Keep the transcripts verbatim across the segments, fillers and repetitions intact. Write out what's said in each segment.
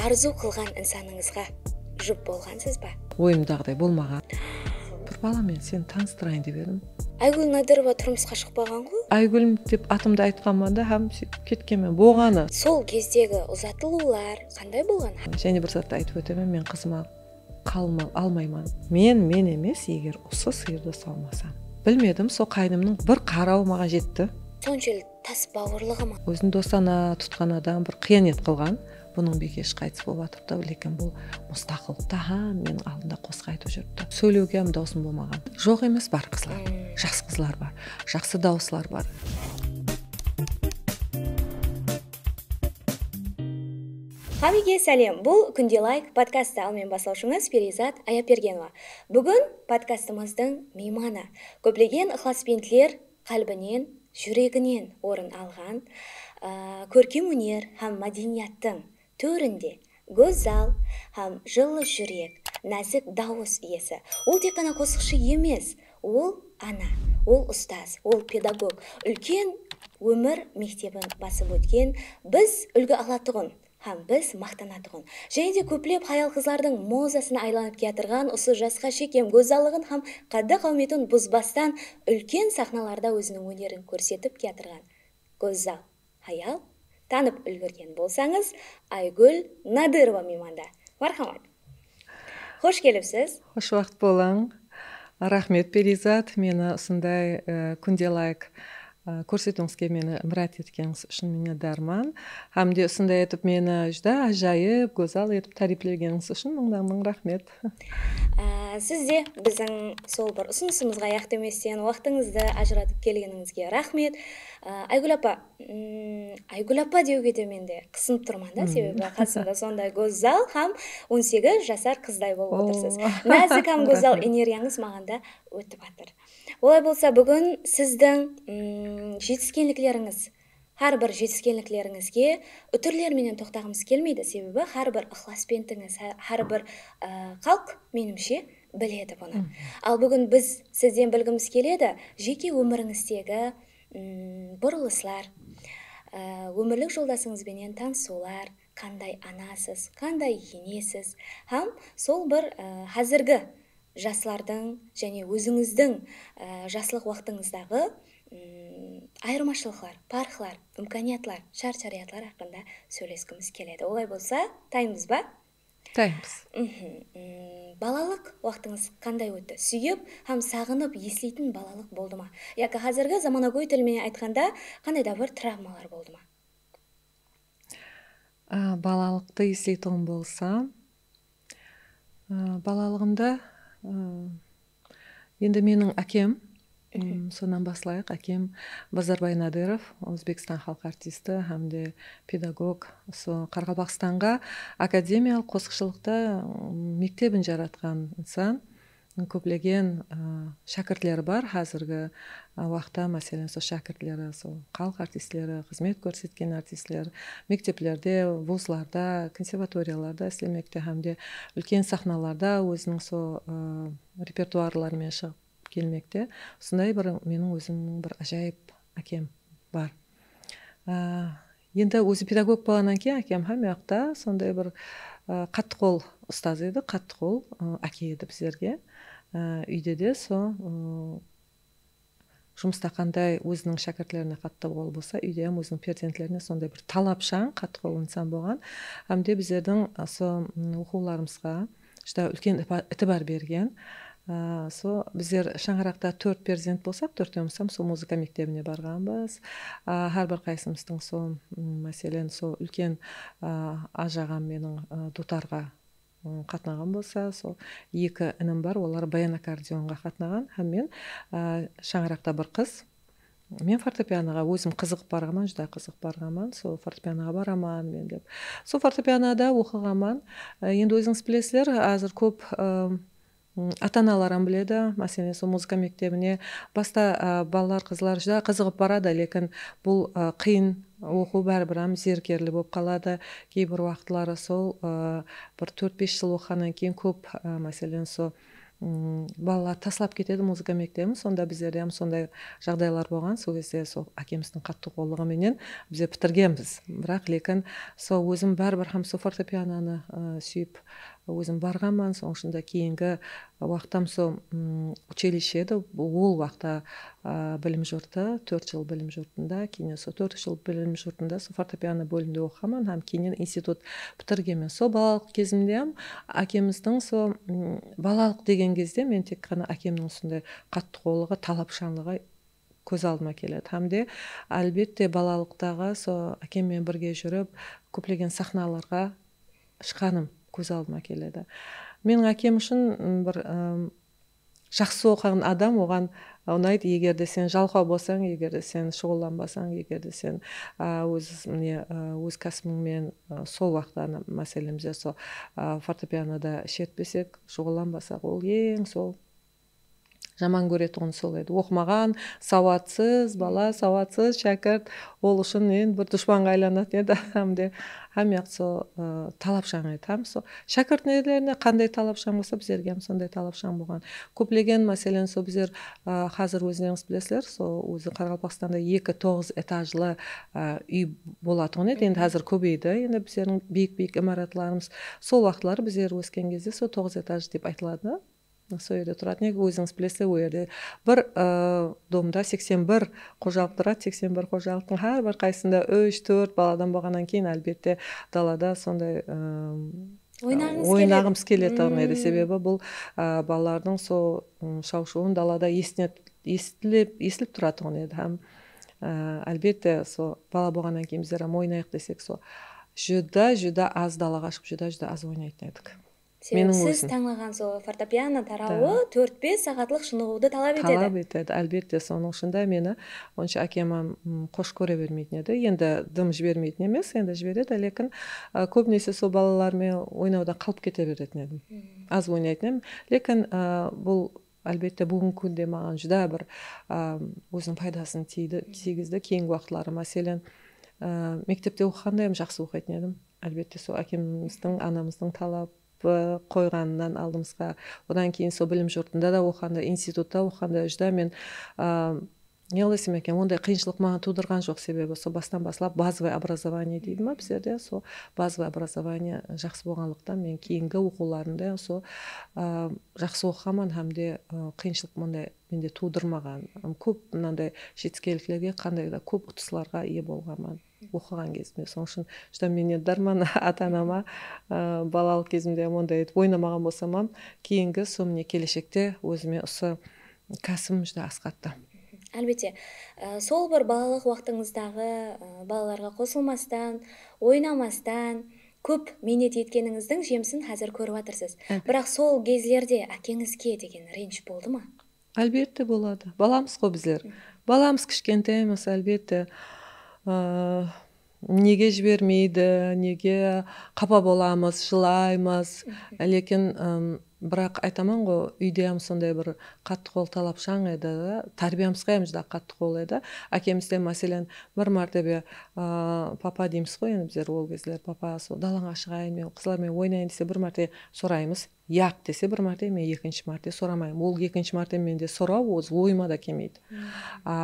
Arzıw qılǵan insanıńızǵa jup bolǵansız ba? Oyımdaǵıday bolmaǵan. Bir bala men seni tanıstırayın dep edim. Aygúl Nadırova turmısqa shıqpaǵan ǵo? Aygúl dep atımdı aytqanman da, hám sóytip ketkenmen. Boǵanı. Sol gezdegi uzatılıwlar qanday bolǵan? Jáne bir zattı aytıp ótemen, men qızıma qalma almayman. Men men emes, eger usı sıyırdı sawmasam. Bilmedim, sol qáynimniń bir qarawı maǵan jetti. Sonshelli tas bawırlıǵı ma? Ózin dostana tutqan adam bir qıyanet qılǵan. Bunıń biykeshi qaytıs bolıp atırıptı, lekin bul mustaqıllıqta hámmeniń aldında qosıq aytıp júripti. Sóylewge hám dawısım bolmaǵan. Joq emes, bar qızlar. Jaqsı qızlar bar. Jaqsı dawıslar bar. Hámmege sálem. Bul Kúnde Layk podkastı, al men baslawshıńız Periyzat Ayapbergenova. Búgin podkastımızdıń miymanı, kóplegen ıqlasbentler qálbinen, júreginen orın alǵan, a, kórkem óner hám mádeniyattıń tórinde gózzal hám jıllı júrek, názik dawıs iyesi. Ol tek ǵana qosıqshı emes, ol ana, ol ustaz, ol pedagog, úlken ómir mektebin basıp ótken, biz úlgi alatuǵın hám biz maqtanatuǵın, jáne de kóplep hayal-qızlardıń mozasına aylanıp kiyatırǵan usı jasqa shekem gózzallıǵın hám qáddi-qáwmetin buzbastan úlken saxnalarda óziniń ónerin kórsetip kiyatırǵan gózzal hayal tanıp úlgirgen bolsańız, Aygúl Nadırova miymanda. Marhamat. Xosh kelipsiz. Xosh waqıt bolıń. Raxmet, Periyzat, meni usınday, e, Kúnde Layk, e, kórsetiwińizge meni mirát etkenińiz ushın minnetdarman. Hám de usınday etip meni júdá ájayıp, gózzal etip táriyplewgenińiz ushın mıńnan-mıń raxmet. Á, siz de biziń sol bir usınısımızǵa ayaq demesten waqtıńızdı ajıratıp kelgenińizge raxmet. Á, Aygúl apa, mm, Aygúl apa dewge de men de qısınıp turman da, sebebi qasımda sonday gózzal hám on segiz jasar qızday bolıp otırsız. Názik hám gózzal energiyańız maǵan da ótip atır. Olay bolsa, búgin sizdiń, mm, jetiskenliklerińiz, hár bir jetiskenliklerińizge útirler menen toqtaǵımız kelmeydi, sebebi hár bir ıqlasbentińiz, há-, hár bir, ı, xalıq, menimshe, biledi bunı. Al búgin biz sizden bilgimiz keledi, jeke ómirińizdegi, mm, burılıslar, ı, ómirlik joldasıńız benen tanısıwlar, qanday anasız, qanday enesiz hám sol bir, ı, házirgi jaslardıń jáne ózińizdiń, e, jaslıq waqtıńızdaǵı, mm, ayırmashılıqlar, parıqlar, imkaniyatlar, shárt-sharayatlar haqqında sóyleskimiz keledi. Olay bolsa, taymız ba? Taymız. Mm, balalıq waqtıńız qanday ótti? Súyip hám saǵınıp esleytin balalıq boldı ma? Yaki házirgi zamanagóy til menen aytqanda, qanday da bir travmalar boldı ma? Á, balalıqtı esleytuǵın bolsam, á, balalıǵımda, á, endi meniń ákem, ım, sonnan baslayıq. Ákem Bazarbay Nadırov, Ózbekstan xalıq artisti hám de pedagog. Usı Qaraqalpaqstanǵa akademiyalıq qosıqshılıqta, ım, mektebin jaratqan insan. Kóplegen, ı, shákirtleri bar. Házirgi, ı, waqıtta, máselen, sol shákirtleri, sol xalıq artistleri, xızmet kórsetken artistler, mekteplerde, vuzlarda, konservatoriyalarda islemekte hám de úlken saxnalarda óziniń sol, ı, repertuarları menen shıǵıp kelmekte. Usınday bir meniń ózimniń bir ájayıp ákem bar. Á, endi ózi pedagog bolǵannan keyin ákem hámme waqıtta sonday bir, á, qattı qol ustaz edi, qattı qol, á, áke edi bizlerge. Á, úyde de so, ı, jumısta qanday óziniń shákirtlerine qattı qol bolsa, úyde hám óziniń perzentlerine sonday bir talapshań, qattı qol insan bolǵan. Hám de bizlerdiń, á, so, ım, oqıwlarımızǵa júdá úlken ipa-, itibar bergen. Á, so bizler shańaraqta tórt perzent bolsaq, tórtewimiz hám sol muzıka mektebine barǵanbız. Á, hár bir qaysımızdıń sol, m, máselen, sol úlken, á, ájaǵam meniń, á, dutarǵa, m, qatnaǵan bolsa, sol eki inim bar, olar bayan akkordeonǵa qatnaǵan hám men, á, shańaraqta bir qız. Men fortepianoǵa ózim qızıǵıp barǵanman, júdá qızıǵıp barǵanman. Sol fortepianoǵa baraman men dep. Sol fortepianoda oqıǵanman. Á, endi ózińiz bilesizler, házir kóp, ım, ata-analar hám biledi. Máselen, sol muzıka mektebine basta, á, balalar, qızlar júdá qızıǵıp baradı, lekin bul, á, qıyın oqıw, báribir hám zerikkerli bolıp qaladı. Keybir waqıtları sol, á, bir tórt-bes jıl oqıǵannan keyin kóp, á, máselen, sol Balalar taslap ketedi muzıka mektebin, sonda bizlerde hám sonday jaǵdaylar bolǵan. Sol gezde sol ákemizdiń qattı qollıǵı menen bizler pitirgenbiz. Biraq lekin sol ózim báribir hám sol fortepianonı súyip ózim barǵanman. Sonıń ushın da keyingi waqtam sol uchilishe edi, ol waqta bilim jurtı, tórt jıl bilim jurtında, keyin sol tórt jıl bilim jurtında sol fortepiano bóliminde oqıǵanman hám keyin institut pitirgenmen. Sol balalıq gezimde hám ákemizdiń sol balalıq degen gezde men tek ǵana ákemniń usınday qattı qollıǵı, talapshańlıǵı kóz aldıma keledi. Hám de, álbette, balalıqtaǵı sol ákem menen birge júrip, kóplegen saxnalarǵa shıqqanım kóz aldıma keledi. Meniń ákem ushın bir jaqsı oqıǵan adam oǵan unaydı, eger de sen jalqaw bolsań, eger de sen shuǵıllanbasań, eger de sen óz, mine, óz kásibing menen sol waqıtta, máselen, bizler sol fortepianoda shertpesek, shuǵıllanbasaq, ol eń sol jaman kóretuǵını sol edi. Oqımaǵan, sawatsız bala, sawatsız shákirt, ol ushın endi bir dushpanǵa aylanatın edi. Hám de hámme waqıt sol talapshań edi. Hám sol shákirtlerine qanday talapshań bolsa, bizlerge hám sonday talapshań bolǵan. Kóplegen, máselen, sol bizler házir ózlerińiz bilesizler, sol ózi Qaraqalpaqstanda eki toǵız etajlı úy bolatuǵın edi. Endi házir kóbeydi. Endi bizlerdiń biyik-biyik imaratlarımız, sol waqıtları bizler ósken gezde sol toǵız etaj dep aytıladı. Sol jerde turatuǵın edik, ózińiz bilesizler, ol jerde bir domda seksen bir xojalıq turadı, seksen bir xojalıqtıń hár bir qaysısında úsh, tórt baladan bolǵannan keyin, álbette, dalada sonday oynaǵıńız keletuǵın edi. Sebebi bul balalardıń sol shawshıwın dalada esitile-, esitilip, esilip turatuǵın edi. Hám, álbette, sol bala bolǵannan keyin bizler hám oynayıq desek, sol júdá, júdá az dalaǵa shıǵıp, júdá, júdá az oynaytın edik. Sebebi siz tańlaǵan sol fortepiano tarawı tórt-bes saatlıq shınıǵıwdı talap etedi. Talap etedi, álbette. Sonıń ushın da meni onsha ákem hám xosh kóre bermeytin edi. Endi dım jibermeytin emes, endi jiberedi, lekin kóbinese sol balalar menen oynawdan qalıp kete beretin edim. Az oynaytın edim. Lekin bul, álbette, búgingi kúnde maǵan júdá bir óziniń paydasın tiydi, tiygizdi. Keyingi waqıtları, máselen, mektepte oqıǵanda hám jaqsı oqıytın edim. Álbette, sol ákemizdiń, anamızdıń talap qoyǵanınan aldımızǵa. Odan keyin sol bilim jurtında da oqıǵanda, institutta oqıǵanda júdá men, ne qıl desem eken, onday qıyınshılıq maǵan tuwdırǵan joq, sebebi sol bastan baslap bazovıy obrazovanie deydi ma bizlerde, sol bazovıy obrazovanie jaqsı bolǵanlıqtan men keyingi oqıwlarımda sol jaqsı oqıǵanman hám de qıyınshılıq mınday mende tuwdırmaǵan. Kóp mınanday jetiskenliklerge, qanday da kóp utıslarǵa iye bolǵanman oqıǵan gezimde. Sonıń ushın júdá minnetdarman ata-anama, balalıq gezimde onday etip oynamaǵan bolsam hám, keyingi sol mine keleshekte ózime usı kásim júdá asqattı. Álbette, sol bir balalıq waqtıńızdaǵı balalarǵa qosılmastan, oynamastan, kóp miynet etkenińizdiń jemisin házir kórip atırsız. Biraq sol gezlerde ákeńizge degen renjish boldı ma? Álbette boladı. Balamız ǵo bizler. Balamız kishkentaymız, álbette. Nege jibermeydi, nege qapa bolamız, jılaymız. Lekin, biraq aytaman ǵo, úyde hám sonday bir qattı qol talapshań edi, tárbiyamızǵa hám júdá qattı qol edi. Ákemiz de, máselen, bir mártebe, papa deymiz ǵo, endi bizler ol gezler, papa, sol dalaǵa shıǵayın, men qızlar menen oynayın dese, bir márte soraymız. Yaq dese bir márte, men ekinshi márte soramayman. Ol ekinshi márte mende soraw óz oyıma da kelmeydi. A,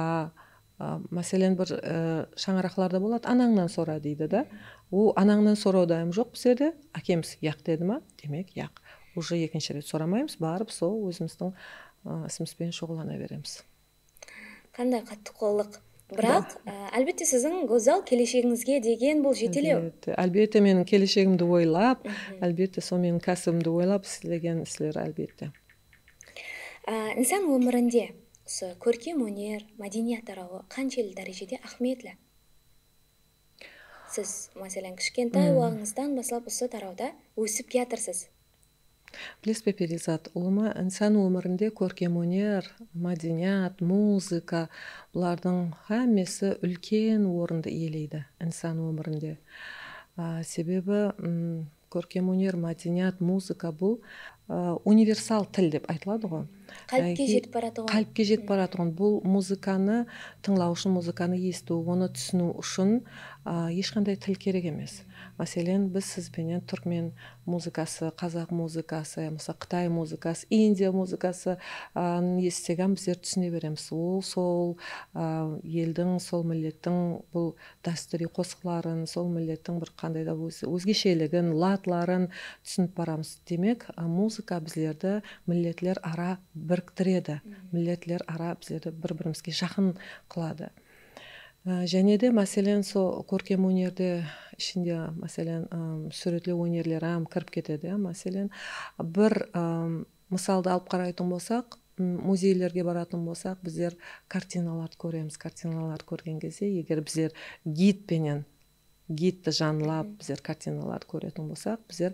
a, máselen, bir, e, shańaraqlarda boladı, anańnan sora deydi da. Ol anańnan soraw da hám joq bizlerde. Ákemiz yaq dedi ma, demek, yaq. Уже ekinshi ret soramaymız, barıp sol ózimizdiń, e, isimizben shuǵıllana beremiz. Qanday qattı qollıq. Biraq, e, álbette, siziń gózzal keleshegińizge degen bul jetelew. Álbette, álbette, meniń keleshegimdi oylap, álbette, sol meniń kásibimdi oylap islegen isler, álbette. E, insan ómirinde usı kórkem óner, mádeniyat tarawı qanshelli dárejede áhmiyetli? Siz, máselen, kishkentay waǵıńızdan baslap usı tarawda ósip kiyatırsız. Bilesiz be, Periyzat, ulıwma, insan ómirinde kórkem óner, mádeniyat, muzıka, bulardıń hámmesi úlken orındı iyeleydi insan ómirinde. A, sebebi, m, kórkem óner, mádeniyat, muzıka bul, a, universal til dep aytıladı ǵo. Qálbke jetip baratuǵın. Qálbke jetip baratuǵın. Bul muzıkanı tıńlaw ushın, muzıkanı esitiw, onı túsiniw ushın, a, hesh qanday til kerek emes. Máselen, biz siz benen túrkmen muzıkası, qazaq muzıkası, yamasa qıtay muzıkası, indiya muzıkası, a, esitsek hám bizler túsine beremiz. Ol sol, a, eldiń, sol millettiń bul dástúriy qosıqların, sol millettiń bir qanday da óz-, ózgesheligin, ladların túsinip baramız. Demek, a, muzıka bizlerdi milletler ara biriktiredi. Milletler ara bizlerdi bir-birimizge jaqın qıladı. A, jáne de, máselen, so kórkem ónerde ishinde, máselen, ım, súwretlew ónerleri hám kirip ketedi. Máselen, bir, ım, mısaldı alıp qaraytuǵın bolsaq, m, muzeylerge baratuǵın bolsaq, bizler kartinalardı kóremiz. Kartinalardı kórgen gezde, eger bizler gid penen, gidti janlap, bizler kartinalardı kóretuǵın bolsaq, bizler,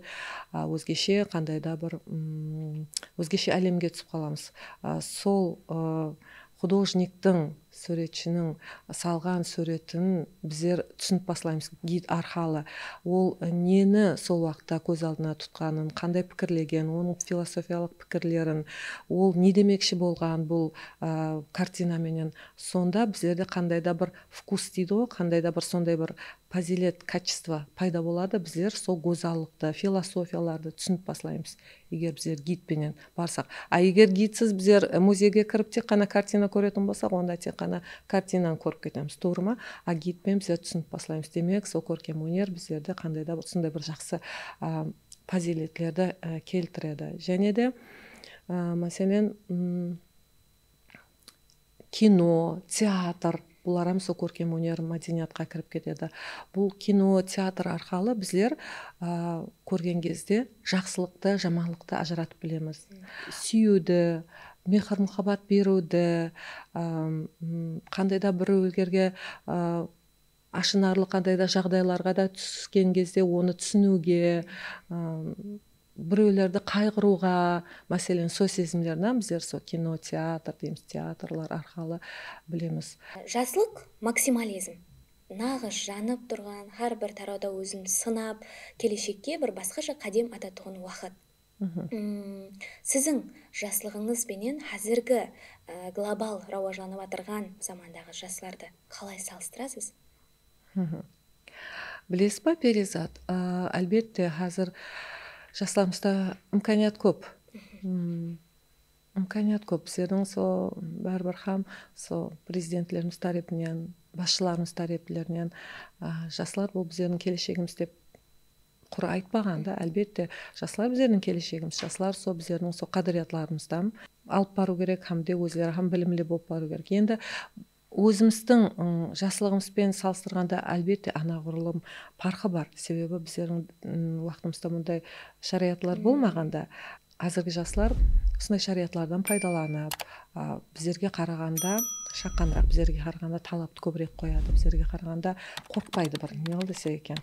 a, ózgeshe qanday da bir, m, ózgeshe álemge túsip qalamız. A, sol, a, xudojniktiń, súwretshiniń salǵan súwretin bizler túsinip baslaymız gid arqalı. Ol, e, neni sol waqıtta kóz aldına tutqanın, qanday pikirlegen, onıń filosofiyalıq pikirlerin, ol ne demekshi bolǵan bul, a, kartina menen. Sonda bizlerde qanday da bir vkus deydi ǵoy, qanday da bir sonday bir fazilet, качество payda boladı. Bizler sol gózallıqtı, filosofiyalardı túsinip baslaymız, eger bizler gid penen barsaq. A, eger gidsiz bizler, e, muzeyge kirip tek ǵana kartina kóretuǵın bolsaq, onda tek ǵana kartinanı kórip ketemiz, tuwrı ma? A, gid penen bizler túsinip baslaymız. Demek, sol kórkem óner bizlerde qanday da bir, sonday bir jaqsı, a, faziletlerdi, e, keltiredi. Jáne de, a, máselen, m, kino, teatr, bular hám sol kórkem óner, mádeniyatqa kirip ketedi. Bul kino, teatr arqalı bizler, a, kórgen gezde jaqsılıqtı, jamanlıqtı ajıratıp bilemiz. Súyiwdi, mehir-muhabbat beriwdi, a, m, qanday da birewlerge, a, ashınarlı qanday da jaǵdaylarǵa da túsken gezde onı túsiniwge, ım, birewlerdi qayǵırıwǵa, máselen, sol sezimlerdi bizler sol kino, teatr deymiz, teatrlar arqalı bilemiz. Jaslıq, maksimalizm. Naǵıs janıp turǵan, hár bir tarawda ózin sınap, keleshekke bir basqasha qádem atatuǵın waqıt. Mhım. Mm, siziń jaslıǵıńız benen házirgi, e, global rawajlanıp atırǵan zamandaǵı jaslardı qalay salıstırasız? Mhım. Bilesiz ba, Periyzat, a, álbette, házir jaslarımızda imkaniyat kóp. Mhım. Mm, imkaniyat kóp. Bizlerdiń so, báribir hám so prezidentlerimiz tárepinen, basshılarımız táreplerinen, a, jaslar bul bizlerdiń keleshegimiz dep qurı aytpaǵanda, álbette, jaslar bizlerdiń keleshegimiz, jaslar so bizlerdiń so qádiriyatlarımızdan alıp barıw kerek hám de ózleri hám bilimli bolıp barıw kerek. Endi ózimizdiń, ım, jaslıǵımız benen salıstırǵanda, álbette, anaǵurlım parqı bar. Sebebi bizlerdiń, ım, waqtımızda bunday sharayatlar bolmaǵanda, házirgi jaslar usınday sharayatlardan paydalanıp, a, bizlerge qaraǵanda, shaqqanıraq, bizlerge qaraǵanda talaptı kóbirek qoyadı, bizlerge qaraǵanda qorqpaydı bir, ne qıl desek eken,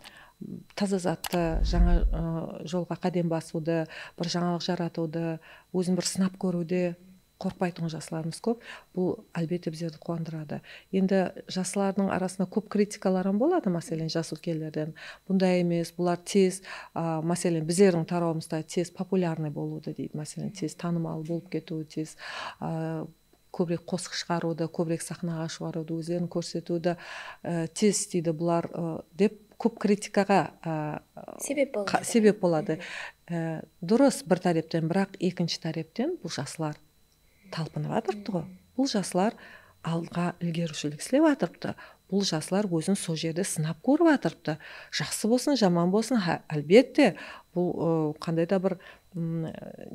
taza zattı, jańa, ı, jolǵa qádem basıwdı, bir jańalıq jaratıwdı, ózin bir sınap kóriwde qorqpaytuǵın jaslarımız kóp. Bul, álbette, bizlerdi quwandıradı. Endi jaslardıń arasında kóp kritikalar hám boladı, máselen, jas úlkenlerden. Bunday emes, bular tez, a, máselen, bizlerdiń tarawımızda tez populyarnıy bolıwdı deydi, máselen, tez tanımal bolıp ketiw, tez, a, kóbirek qosıq shıǵarıwdı, kóbirek saxnaǵa shıǵarıwdı, ózlerin kórsetiwdi, e, tez isteydi bular, e, dep kóp kritikaǵa, e, sebep boladı. Sebep boladı. E, durıs bir tárepten, biraq ekinshi tárepten bul jaslar talpınıp atırıptı ǵoy. Bul jaslar alǵa ilgeriwshilik islep atırıptı. Bul jaslar ózin sol jerde sınap kórip atırıptı. Jaqsı bolsın, jaman bolsın, há, álbette, bul, ı, qanday da bir, ım,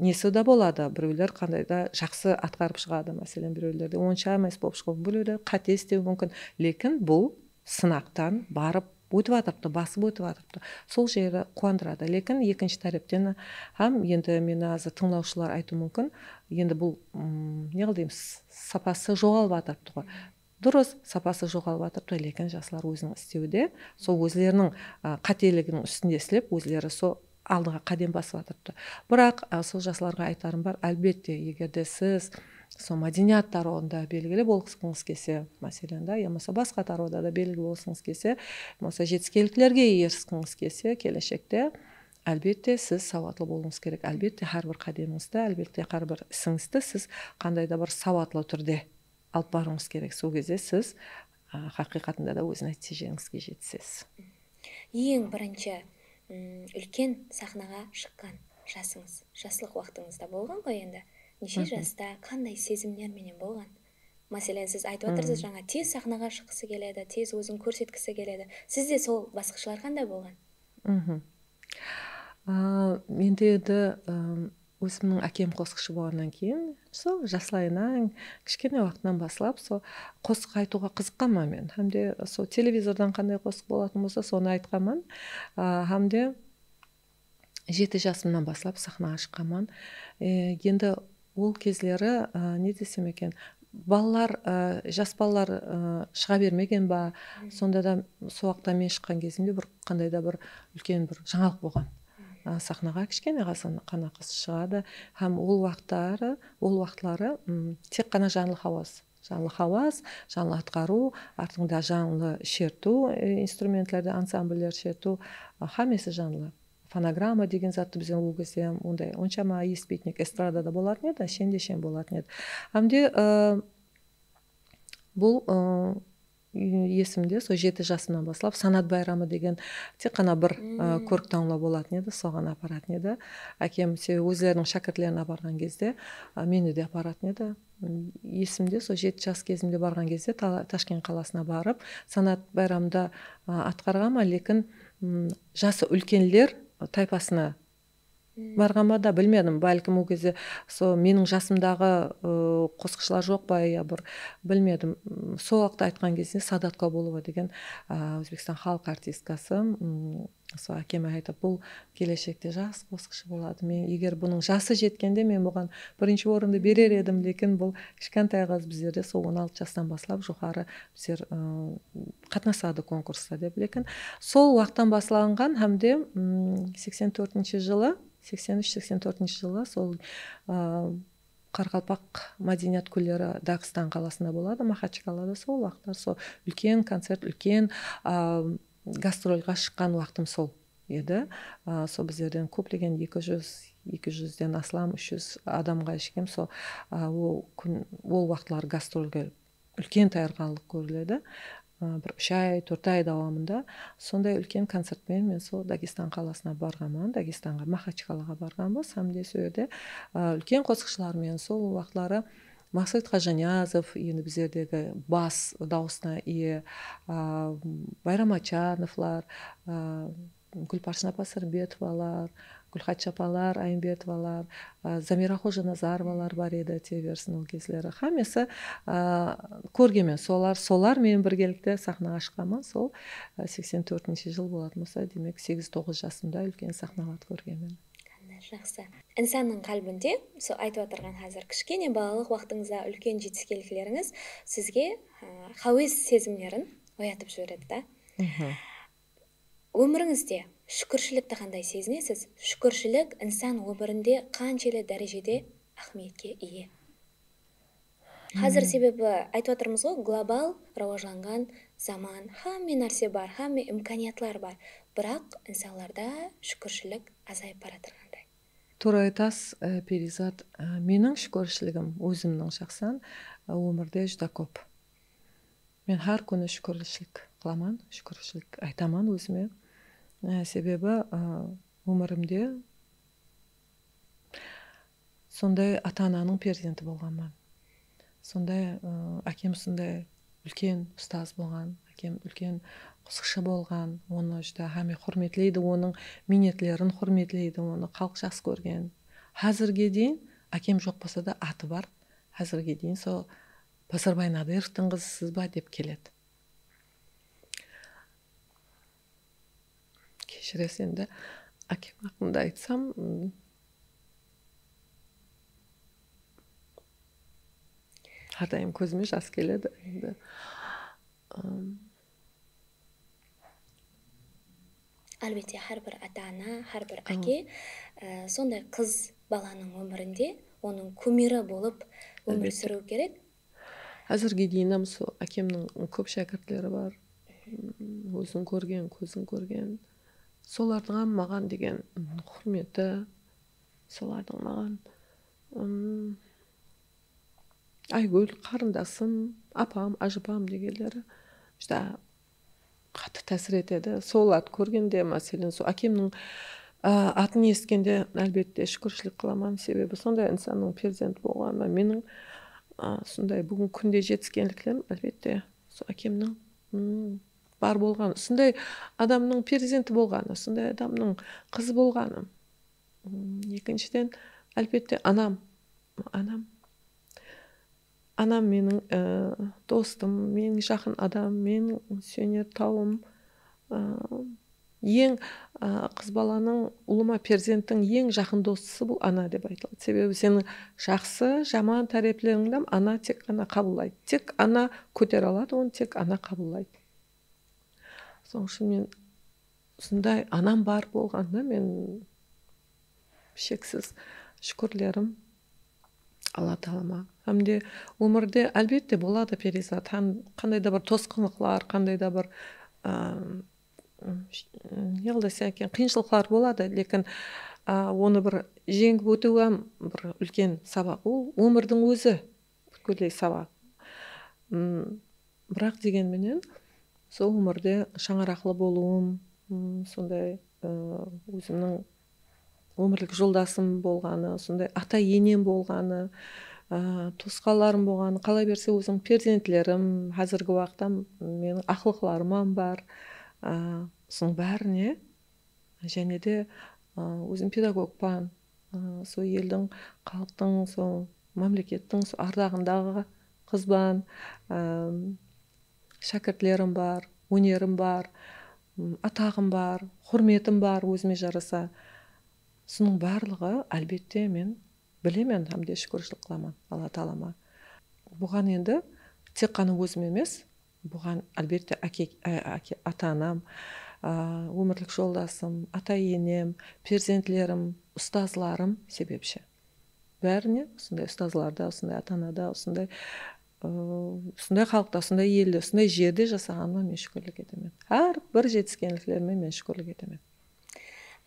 nesi de boladı. Birewler qanday da jaqsı atqarıp shıǵadı, máselen, birewlerde onsha emes bolıp shıǵıwı múmkin, birewler qáte islewi múmkin. Lekin bul sınaqtan barıp ótip atırıptı, basıp ótip atırıptı. Sol jeri quwandıradı. Lekin ekinshi tárepten hám endi meni házir tıńlawshılar aytıwı múmkin, endi bul, ım, ne qıl deymiz, sapası joǵalıp atırıptı ǵoy. Durıs, sapası joǵalıp atırıptı, lekin jaslar óziniń istewde, sol ózleriniń, a, qáteliginiń ústinde islep, ózleri sol aldıǵa qádem basıp atırıptı. Biraq, a, sol jaslarǵa aytarım bar, álbette, eger de siz sol mádeniyat tarawında belgili bolǵıńız kelse, máselen, da, yamasa basqa tarawda da belgili bolǵıńız kelse, yamasa jetiskenliklerge eriskińiz kelse, keleshekte, Álbette, siz sawatlı bolıwıńız kerek. Álbette, hár bir qádemińizdi, álbette, hár bir isińizdi siz qanday da bir sawatlı túrde alıp barıwıńız kerek. Sol gezde siz, a, haqıyqatında da óz nátiyjeńizge jetisesiz. Eń birinshi, mm, úlken saxnaǵa shıqqan jasıńız, jaslıq waqtıńızda bolǵan ǵoy endi. Neshe jasta, qanday sezimler menen bolǵan? Máselen, siz aytıp atırsız, jańa tez saxnaǵa shıqqısı keledi, tez ózin kórsetkisi keledi. Sizde sol basqıshlar qanday bolǵan? A, mende endi, ım, ózimniń ákem qosıqshı bolǵannan keyin, sol jaslayınan, kishkene waqtınan baslap, sol qosıq aytıwǵa qızıqqanman men. Hám de sol televizordan qanday qosıq bolatın bolsa, sonı aytqanman. A, hám de jeti jasımnan baslap saxnaǵa shıqqanman. E, endi ol gezleri, a, ne desem eken, balalar, a, jas balalar, a, shıǵa bermegen ba, sonda da sol waqıtta men shıqqan gezimde bir qanday da bir úlken bir jańalıq bolǵan. A, saxnaǵa kishkene ǵana qız shıǵadı hám ol waqıtları, ol waqıtları, ım, tek ǵana janlı hawaz. Janlı hawaz, janlı atqarıw, artıńda janlı shertiw, e, instrumentlerde ansambller shertiw, a, hámmesi janlı. Fonogramma degen zattı bizden ol gezde onday onshama esitpeytin edik. Estradada bolatın edi, shende shen bolatın edi. Hám de, ı, bul, ı, esimde, sol jeti jasımnan baslap Sanat bayramı degen tek ǵana bir, ı, kórik-tańlaw bolatın edi, soǵan aparatın edi. Ákem, sebebi ózleriniń shákirtlerin aparǵan gezde, ı, meni de aparatın edi. M, esimde, sol jeti jas gezimde barǵan gezde Ta-, Tashkent qalasına barıp, Sanat bayramında, a, atqarǵanman, lekin, m, jası úlkenler taypasına barǵan ba da bilmedim. Bálkim, ol gezde sol meniń jasımdaǵı, ı, qosıqshılar joq pa, ya bir bilmedim. M, sol waqıtta aytqan gezde Sadat Kobulova degen, a, Ózbekstan xalıq artistkası, m, sol ákeme aytıp, bul keleshekte jaqsı qosıqshı boladı. Men, eger bunıń jası jetkende, men buǵan birinshi orındı berer edim, lekin bul kishkentay qız, bizlerde sol on altı jastan baslap joqarı bizler, ı, qatnasadı konkursta dep. Lekin sol waqıttan baslanǵan hám de, ım, seksen tórtinshi jılı, seksen úsh, seksen tórtinshi jılı sol, ı, Qaraqalpaq mádeniyat kúnleri Daǵıstan qalasında boladı, Maxachqalada. Sol waqıtlar sol úlken koncert, úlken, a, gastrolǵa shıqqan waqtım sol edi. A, sol bizlerden kóplegen eki júz, eki júzden aslam, úsh júz adamǵa shekem sol, a, ol kún, ol waqıtlar gastrolge úlken tayarǵanlıq kóriledi. A, bir úsh ay, tórt ay dawamında sonday úlken koncert penen men sol Dagestan qalasına barǵanman, Dagestanǵa, Maxachqalaǵa barǵanbız. Hám de sol jerde, a, úlken qosıqshılar menen sol waqıtları Maqset Xajiniyazov, endi bizlerdegi bas dawısına iye, a, Bayram Achanovlar, a, Gúlparshin apa Sırımbetovalar, Gúlxacha apalar Ayımbetovalar, a, Zamira Xojanazarovalar bar edi, kete bersin ol gezleri. Hámmesi, a, kórgenmen. Solar, solar menen birgelikte saxnaǵa shıqqanman. Sol, a, seksen tórtinshi jıl bolatın bolsa, demek, segiz-toǵız jasımda úlken saxnalardı kórgenmen. Qanday jaqsı. Insannıń qálbinde, sol aytıp atırǵan házir kishkene balalıq waqtıńızda úlken jetiskenliklerińiz sizge, a, háwes sezimlerin oyatıp jiberedi da. Ómirińizde shúkirshilikti qanday sezinesiz? Shúkirshilik insan ómirinde qanshelli dárejede áhmiyetke iye? Házir sebebi aytıp atırmız ǵoy, global rawajlanǵan zaman, hámme nárse bar, hámme imkaniyatlar bar. Biraq insanlarda shúkirshilik azayıp baratırǵanday. Tuwra aytasız, e, Periyzat, e, meniń shúkirshiligim ózimniń shaxsan, e, ómirde júdá kóp. Men hár kúni shúkirshilik qılaman, shúkirshilik aytaman ózime. E, sebebi, e, ómirimde sonday ata-ananıń perzenti bolǵanman. Sonday, e, ákem sonday úlken ustaz bolǵan, ákem úlken qosıqshı bolǵan, onı júdá hámme húrmetleydi, onıń miynetlerin húrmetleydi, onı xalıq jaqsı kórgen. Házirge deyin, ákem joq bolsa da, atı bar. Házirge deyin sol Bazarbay Nadırovtıń qızısız ba dep keledi. Keshiresiz, endi ákem haqqında aytsam, m, hár dayım kózime jas keledi. Endi, ım, Álbette, hár bir ata-ana, hár bir áke, e, sonday qız balanıń ómirinde onıń kúmiri bolıp ómir súriwi kerek. Házirge deyin hám sol ákemniń kóp shákirtleri bar. Ózin kórgen, kózin kórgen. Solardıń hám maǵan degen, ım, húrmeti, solardıń maǵan, ım, Aygúl, qarındasım, apam, ájapam degenleri júdá qattı tásir etedi. Sol at kórgende, máselen, sol ákemniń, a, atın esitkende, álbette, shúkirshilik qılaman. Sebebi sonday insannıń perzenti bolǵanıma, meniń, a, sonday búgingi kúnde jetiskenliklerim, álbette, sol ákemniń, mm, bar bolǵanı, usınday adamnıń perzenti bolǵanı, usınday adamnıń qızı bolǵanı. Mm, ekinshiden, álbette, anam. Anam. Anam meniń, e, dostım, meniń jaqın adam, meniń súyener tawım. E, eń, e, qız balanıń, ulıwma perzenttiń eń jaqın dostısı bul ana dep aytıladı. Sebebi seniń jaqsı, jaman táreplerińdi hám ana tek ǵana qabıllaydı. Tek ana kótere aladı, onı tek ana qabıllaydı. Sonıń ushın men usınday anam bar bolǵanına men sheksiz shúkirlerim Alla taalaǵa. Hám de ómirde, álbette, boladı, Perizat, hám qanday da bir tosqınlıqlar, qanday da bir, am, ne qıldı sen eken, qıyınshılıqlar boladı, lekin, a, onı bir jeńip ótiw hám bir úlken sabaq. Ol ómirdiń ózi pútkilley sabaq. M, Biraq, degen menen, sol ómirde shańaraqlı bolıwım, ım, sonday, ı, ózimniń ómirlik joldasım bolǵanı, sonday ata-enem bolǵanı, ı, tuwısqanlarım bolǵanı, qalaberse, ózim perzentlerim, házirgi waqıtta meniń aqlıqlarım hám bar. I, usınıń bárine Jáne de, ı, ózim pedagogpan, ı, sol eldiń, xalıqtıń, sol mámlekettiń sol ardaǵındaǵı qızban, ı, shákirtlerim bar, ónerim bar, ım, ataǵım bar, húrmetim bar ózime jarasa. Usınıń barlıǵı, álbette, men bilemen hám de shúkirshilik qılaman Alla taalaǵa. Buǵan endi tek ǵana ózim emes, buǵan, álbette, áke, á, áke, ata-anam, á, ómirlik joldasım, ata-enem, perzentlerim, ustazlarım sebepshi. Bárine usınday ustazlarda, usınday ata-anada, usınday, ı, usınday xalıqta, usınday elde, usınday jerde jasaǵanıma men shúkirlik etemen. Hár bir jetiskenliklerime men shúkirlik etemen.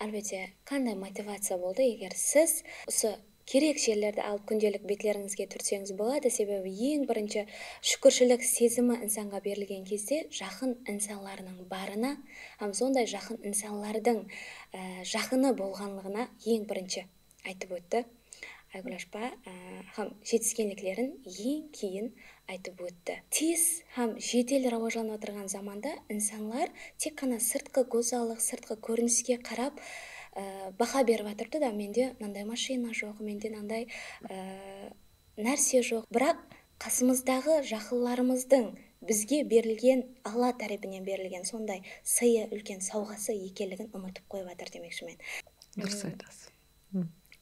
Álbette, qanday motivaciya boldı, eger siz usı kerek jerlerdi alıp kúndelik betlerińizge túrtseńiz boladı, sebebi eń birinshi shúkirshilik sezimi insanǵa berilgen kezde jaqın insanlarınıń barına hám sonday jaqın insanlardıń, e, jaqını bolǵanlıǵına eń birinshi aytıp ótti Aygúl ashpa, e, hám jetiskenliklerin eń keyin aytıp ótti. Tez hám jedel rawajlanıp atırǵan zamanda insanlar tek ǵana sırtqı gózzallıq, sırtqı kóriniske qarap, e, baha berip atırdı da, mende mınanday mashina joq, mende mınanday, e, nárse joq. Biraq qasımızdaǵı jaqınlarımızdıń bizge berilgen, Alla tárepinen berilgen sonday sıyı, úlken sawǵası ekenligin umıtıp qoyıp atır demekshimen. Durıs aytasız.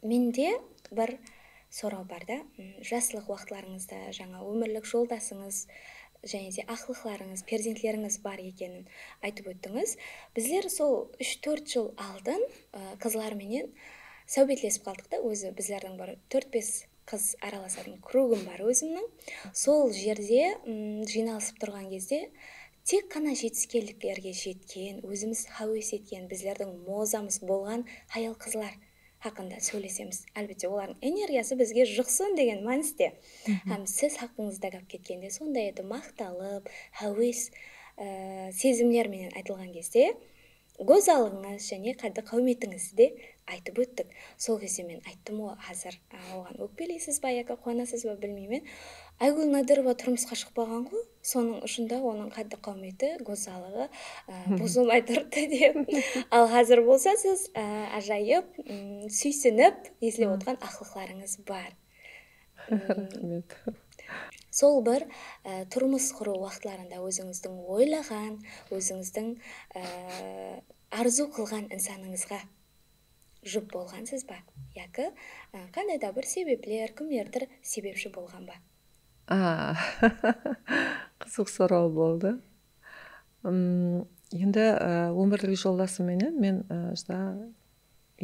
Mende bir soraw bar da, m, jaslıq waqıtlarıńızda jańa ómirlik joldasıńız, jáne de aqlıqlarıńız, perzentlerińiz bar ekenin aytıp óttińiz. Bizler sol úsh-tórt jıl aldın, ı, qızlar menen sáwbetlesip qaldıq ta, ózi bizlerdiń bir tórt-bes qız aralasatın krugım bar ózimniń. Sol jerde, m, jıynalısıp turǵan gezde tek ǵana jetiskenliklerge jetken, ózimiz háwes etken, bizlerdiń mozamız bolǵan hayal-qızlar haqqında sóylesemiz. Álbette, olardıń energiyası bizge juqsın degen mániste. Hám siz haqqıńızda gáp ketkende, sonday edi, maqtalıp, háwes, e, sezimler menen aytılǵan gezde, gózzallıǵıńız jáne qáddi-qáwmetińizdi de aytıp óttik. Sol gezde men ayttım ǵo, házir, a, oǵan ókpeleysiz ba yaki quwanasız ba bilmeymen. Aygúl Nadırova turmısqa shıqpaǵan ǵo, sonıń ushın da onıń qáddi-qáwmeti, gózzallıǵı, a, buzılmay turıptı dep. Al házir bolsa siz, a, ájayıp, m, súysinip eslep otırǵan aqlıqlarıńız bar. Raxmet. Sol bir, e, turmıs qurıw waqıtlarında ózińizdiń oylaǵan, ózińizdiń, e, arzıw qılǵan insanıńızǵa jup bolǵansız ba? Yaki, e, qanday da bir sebepler, kimlerdir sebepshi bolǵan ba? A, qızıq soraw boldı. Im, endi, e, ómirlik joldasım menen men, e, júdá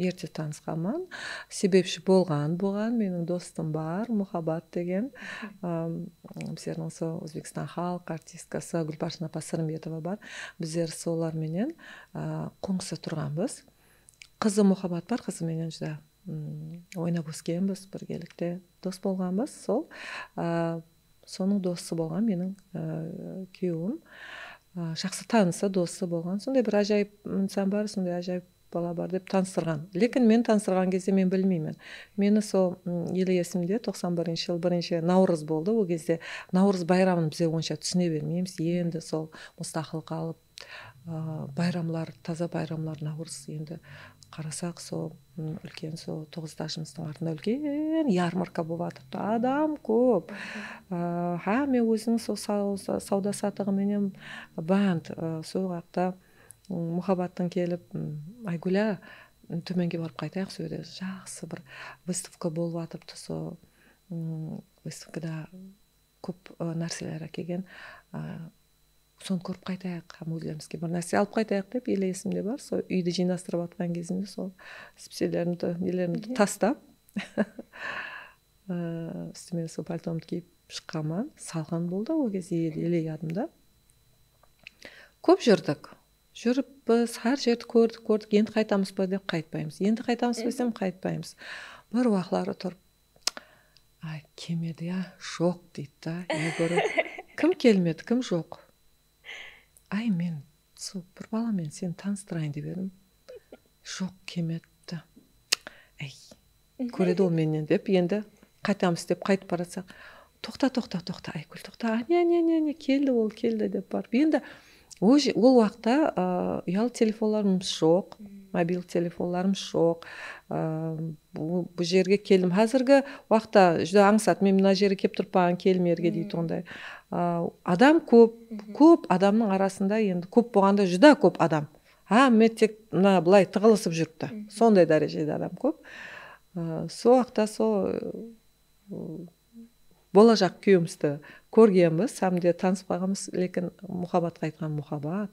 erte tanısqanman. Sebepshi bolǵan buǵan meniń dostım bar, Muhabbat degen. Am, bizlerdiń usı Ózbekstan xalıq artistkası Gúlbarsın apa Sırımbetova bar. Bizler solar menen, a, qońsı turǵanbız. Qızı Muhabbat bar, qızı menen júdá, mm, oynap óskenbiz, birgelikte dos bolǵanbız. Sol, a, sonıń dosı bolǵan meniń, a, kúyewim. A, jaqsı tanısı, dosı bolǵan. Sonday bir ájayıp insan bar, sonday ájayıp bala bar dep tanıstırǵan. Lekin men tanıstırǵan gezde men bilmeymen. Meni sol, mm, ele esimde, toqsan birinshi jıl birinshi Nawrız boldı. Ol gezde Nawrız bayramın bizler onsha túsine bermeymiz. Endi sol mustaqıllıq alıp, a, bayramlar, taza bayramlar, Nawrız endi qarasaq, sol, m, úlken sol toǵız etajımızdıń artında úlken yarmarka bolıp atırdı. Adam kóp. A, hámme óziniń sol saw-, sa-, sawda satıǵı menen bánt. A, sol waqıtta, m, Muhabbattıń kelip, m, Aygúl, a, tómenge barıp qaytayıq, sol jerde jaqsı bir выставка bolıp atırıptı, sol, m, выставкада kóp, ı, nárseler ákelgen, ı, sonı kórip qaytayıq, hám ózlerimizge bir nárse alıp qaytayıq dep, ele esimde bar. Sol úydi jıynastırıp atqan gezimde sol spitserlerimdi, nelerimdi tastap, ı, ústime sol paltomdı kiyip shıqqanman. Salqın boldı ol gezde, ele, ele yadımda. Kóp júrdik. Júrippiz, hár jerdi kórdik, kórdik. Endi qaytamız ba dep qaytpaymız. Endi qaytamız ba desem qaytpaymız. Bir waqları turıp, "Ay, kelmedi ya, joq," deydi da. Yegorov, "Kim kelmedi, kim joq?" "Ay, men sol bir bala menen seni tanıstırayın dep edim. Joq, kelmedi." "Ay, kóredi ol mennen," dep, endi qaytamız dep qaytıp baratsaq, "Toqta, toqta, toqta, Aygúl, toqta. Áne, áne, áne, áne, keldi ol, keldi," dep barıp. Endi ol je-, ol waqıtta, a, uyalı telefonlarımız joq, mobil telefonlarımız joq. A, bu, bu jerge keldim. Házirgi waqıtta júdá ańsat, men mına jerge kelip turıppan, kelin erge deytuǵınday. A, adam kóp, kóp adamnıń arasında endi kóp bolǵanda júdá kóp adam. Hámme tek mına bılay tıǵılısıp júripti. Sonday dárejede adam kóp. A, sol waqıtta sol, ı, bolajaq kúyewimizdi kórgenbiz, hám de tanısıp qalǵanbız, lekin Muhabbatqa aytqan, "Muhabbat,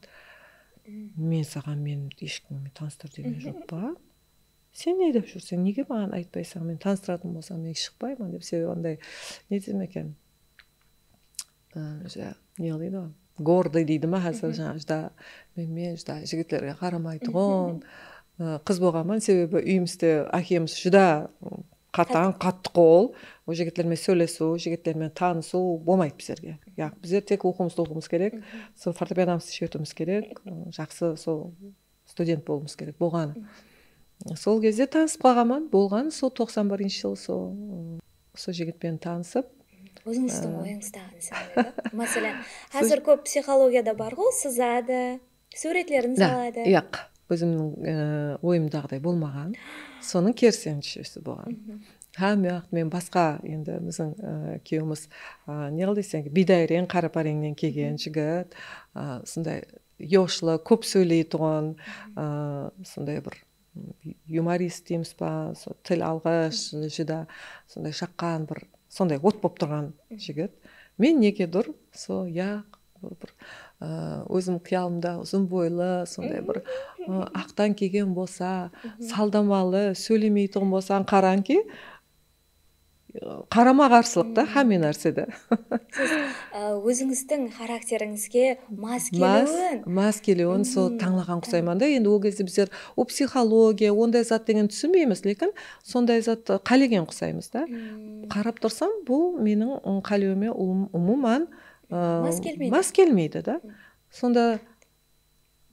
men saǵan meni hesh kim tanıstır degen joq pa? Sen ne dep júrseń, nege maǵan aytpaysań? Men tanıstıratuǵın bolsań, men shıqpayman," dep, sebebi anday, ne desem eken, ı, júdá, ne qılaydı ǵoy, гордый deydi ma házir, jańa, júdá, men, men júdá jigitlerge qaramaytuǵın, ı, qız bolǵanman, sebebi úyimizde ákemiz júdá, ı, qatań, qattı qol. Ol jigitler menen sóylesiw, jigitler menen tanısıw bolmaydı bizlerge. Yaq, bizler tek oqıwımızdı oqıwımız kerek, sol fortepianamızdı sheberiwimiz kerek, ı, jaqsı sol student bolıwımız kerek bolǵanı. Sol gezde tanısıp qalǵanman, bolǵan sol toqsan birinshi jıl sol, ı, sol jigit penen tanısıp. Ózińizdiń oyıńızdaǵı insan edi. Máselen, házir kóp psixologiyada bar-ǵo, sızadı, súwretlerin saladı. Yaq, ózimniń, e, oyımdaǵıday bolmaǵan. Sonıń kerisinshesi bolǵan. Hámme waqıt men basqa, endi biziń, e, kúyewimiz, e, ne qıl deseń, biyday reń, qara párengnen kelgen jigit, e, usınday yoshlı, kóp sóyleytuǵın, e, usınday bir yumorist deymiz ba, sol til alǵısh, júdá sonday shaqqan bir, sonday ot bolıp turǵan jigit. Men negedur, sol, ya, bir, ı, ózim qıyalımda uzın boylı, sonday bir, ı, aqtan kelgen bolsa, saldamalı, sóylemeytuǵın bolsa, qarańki, qarama-qarsılıqta hámme nársede. Siz, ı, ózińizdiń xarakterińizge mas keliwin. Mas keliwin sol tańlaǵan qusayman da. Endi ol gezde bizler, o, psixologiya, onday zat degen túsinbeymiz, lekin sonday zat, ı, qálegen qusaymız da. Qarap tursam, bul meniń, ı, qálewime um-, umuman, ı, mas kelmeydi da. Sonda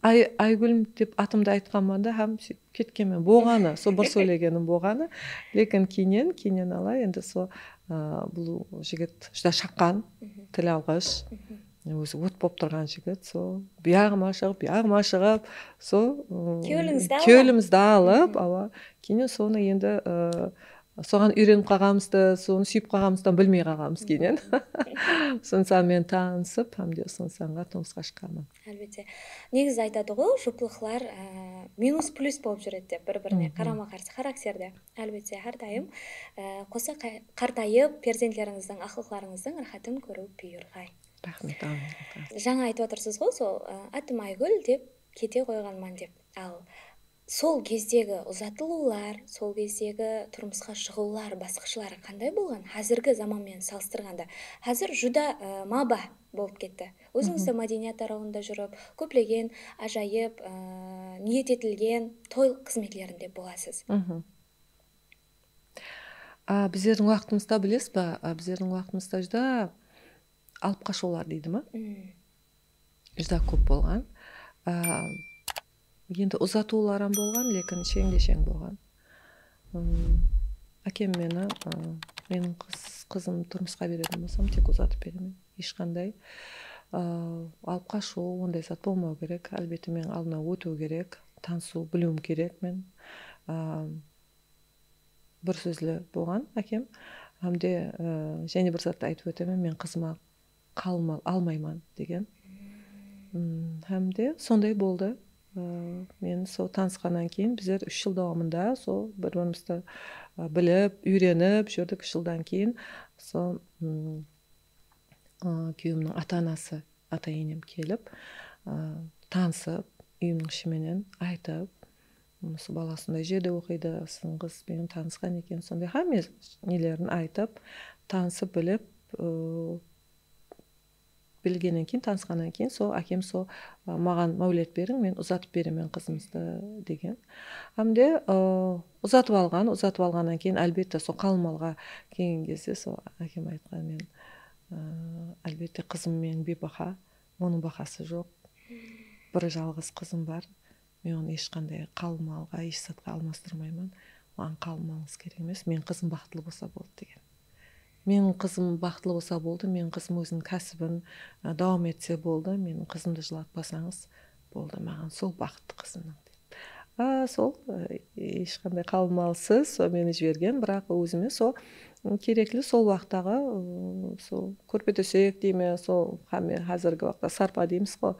Ay, Aygúl dep atımdı aytqanman da, hám sóytip ketkenmen. Bolǵanı, sol bir sóylegenim bolǵanı. Lekin keyninen, keyninen ala, endi sol, a, bul jigit júdá shaqqan, til alǵısh. Ózi ot bolıp turǵan jigit, sol buyaǵıma shıǵıp, buyaǵıma shıǵıp, sol, ım, kewlimizdi alıp, awa. Keyninen sonı endi, ı, Soǵan úyrenip qalǵanımızdı, sonı súyip qalǵanımızdan bilmey qalǵanbız keyninen. Usı insanmen tanısıp, hám de usı insanǵa turmısqa shıqqanman. Álbette. Negizi aytadı ǵo, juplıqlar, e, minus plyus bolıp júredi dep, bir-birine qarama-qarsı xarakterde. Álbette, hár dayım, e, qosa qay-, qartayıp, perzentlerińizdiń, aqlıqlarıńızdıń ırqatın kóriw buyırǵay. Raxmet, ámin. Jańa aytıp atırsız ǵo, sol, e, atım Aygúl dep kete qoyǵanman dep. Al, Sol gezdegi uzatılıwlar, sol gezdegi turmısqa shıǵıwlar basqıshları qanday bolǵan? Házirgi zaman menen salıstırǵanda. Házir júdá, e, maba bolıp ketti. Ózińiz de mádeniyat tarawında júrip, kóplegen ájayıp, e, niyet etilgen toy xızmetlerinde bolasız. A, bizlerdiń waqtımızda, bilesiz ba, a, bizlerdiń waqtımızda júdá alıp qashıwlar deydi ma? Júdá kóp bolǵan. A, endi uzatıwlar hám bolǵan, lekin sheńde-sheń bolǵan. Im, ákem meni, a, meniń qız, qızım turmısqa berediń bolsam, tek uzatıp beremen. Hesh qanday, a, alıp qashıw, onday zat bolmawı kerek. Álbette, meniń aldımnan ótiw kerek, tanısıw, biliwim kerek men. A, bir sózli bolǵan ákem. Hám de, e, jáne bir zattı aytıp ótemen, men qızıma qalın mal almayman degen. M, hám de sonday boldı. E, men sol tanısqannan keyin bizler úsh jıl dawamında sol bir-birimizdi, e, bilip, úyrenip júrdik. Úsh jıldan keyin sol, m, a, kúyewimniń ata-anası, ata-enem kelip, a, tanısıp, úyimniń ishi menen aytıp, "Usı bala usınday jerde oqıydı, siziń qız benen tanısqan eken", sonday hámme nelerin aytıp, tanısıp bilip, ı, bilgennen keyin, tanısqannan keyin, sol ákem sol, a, "Maǵan máwlet beriń, men uzatıp beremen qızımızdı", degen. Hám de, ı, uzatıp alǵan, uzatıp alǵannan keyin, álbette, sol qalın malǵa kelgen gezde sol ákem aytqan, men, ı, álbette, qızım meniń bebaha, onıń bahası joq. Bir jalǵız qızım bar. Men onı hesh qanday qalın malǵa, hesh zatqa almastırmayman. Maǵan qalın malıńız kerek emes, meniń qızım baxıtlı bolsa boldı, degen. Meniń qızım baxıtlı bolsa boldı, meniń qızım óziniń kásibin, a, dawam etse boldı, meniń qızımdı jılatpasańız boldı, maǵan sol baxıttı qızımnıń, dedi. A, sol, e, hesh qanday qalın malsız, sol meni jibergen, biraq ózime sol, m, kerekli sol waqıttaǵı, ı, sol kórpe-tósek deyme, sol hámme házirgi waqıtta sarpa deymiz ǵo,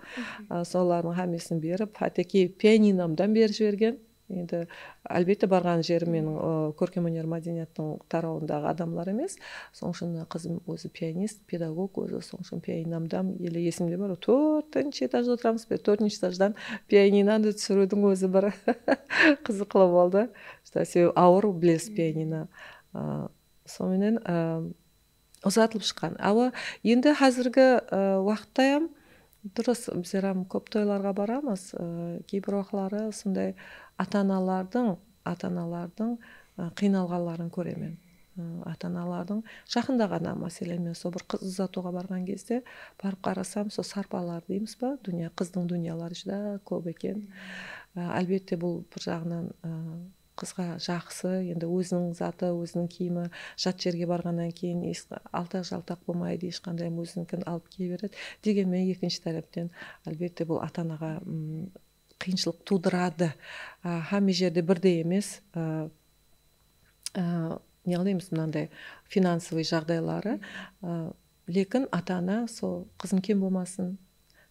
a, solardıń hámmesin berip, háteki pianinamdan berip jibergen. Endi, álbette, barǵan jerim meniń, ı, kórkem óner, mádeniyattıń tarawındaǵı adamlar emes. Sonıń ushın qızım ózi pianist, pedagog ózi. Sonıń ushın pianinamdan ele esimde bar, tórtinshi etajda otıramız, tórtinshi etajdan pianinanı túsiriwdiń ózi bir qızıqlı boldı. Júdá sebebi awır, bilesiz, pianino. A, sonıń menen, a, uzatılıp shıqqan. Awa, endi házirgi, ı, waqıttayam durıs, bizler hám kóp toylarǵa baramız. I, keybir waqıtları usınday ata-analardıń, ata-analardıń, ı, qıynalǵanların kóremen. I, ata-analardıń jaqında ǵana, máselen, men sol bir qız uzatıwǵa barǵan gezde barıp qarasam, sol sarpalar deymiz ba, dúnya, qızdıń dúnyaları júdá kóp eken. I, álbette, bul bir jaǵınan, ı, qızǵa jaqsı, endi óziniń zatı, óziniń kiyimi, jat jerge barǵannan keyin es-, altaq-jaltaq bolmaydı, hesh qanday ózinikin alıp kiye beredi. Degenmen, ekinshi tárepten, álbette, bul ata-anaǵa, m, qıyınshılıq tuwdıradı. A, hámme jerde birdey emes, a, a, ne qılaymız, mınanday finansovıy jaǵdayları. A, lekin ata-ana sol, "Qızım kem bolmasın,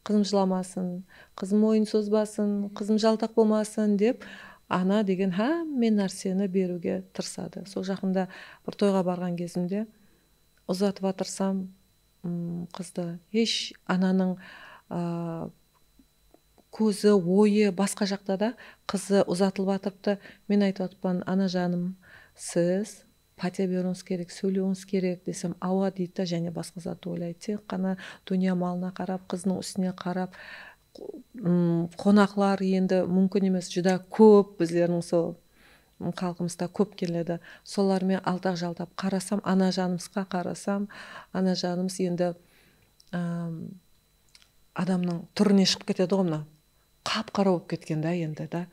qızım jılamasın, qızım moyın sozbasın, qızım jaltaq bolmasın", dep, ana degen hámme nárseni beriwge tırısadı. Sol jaqında bir toyǵa barǵan gezimde uzatıp atırsam, ım, qızdı, hesh ananıń, a, kózi, oyı basqa jaqta da, qızı uzatılıp atırıptı. Men aytıp atırman, "Ana janım, siz pátiya beriwińiz kerek, sóylewińiz kerek", desem, "Awa", deydi da, jáne basqa zattı oylaydı. Tek ǵana dúnya malına qarap, qızınıń ústine qarap, qo-, ım, qonaqlar endi múmkin emes, júdá kóp, bizlerdiń sol, ım, xalqımızda kóp keledi. Solar menen altaq-jaltaq qarasam, ana janımızǵa qarasam, ana janımız endi, ım, adamnıń túrine shıǵıp ketedi ǵo mına. Qap-qara bolıp ketken da endi da.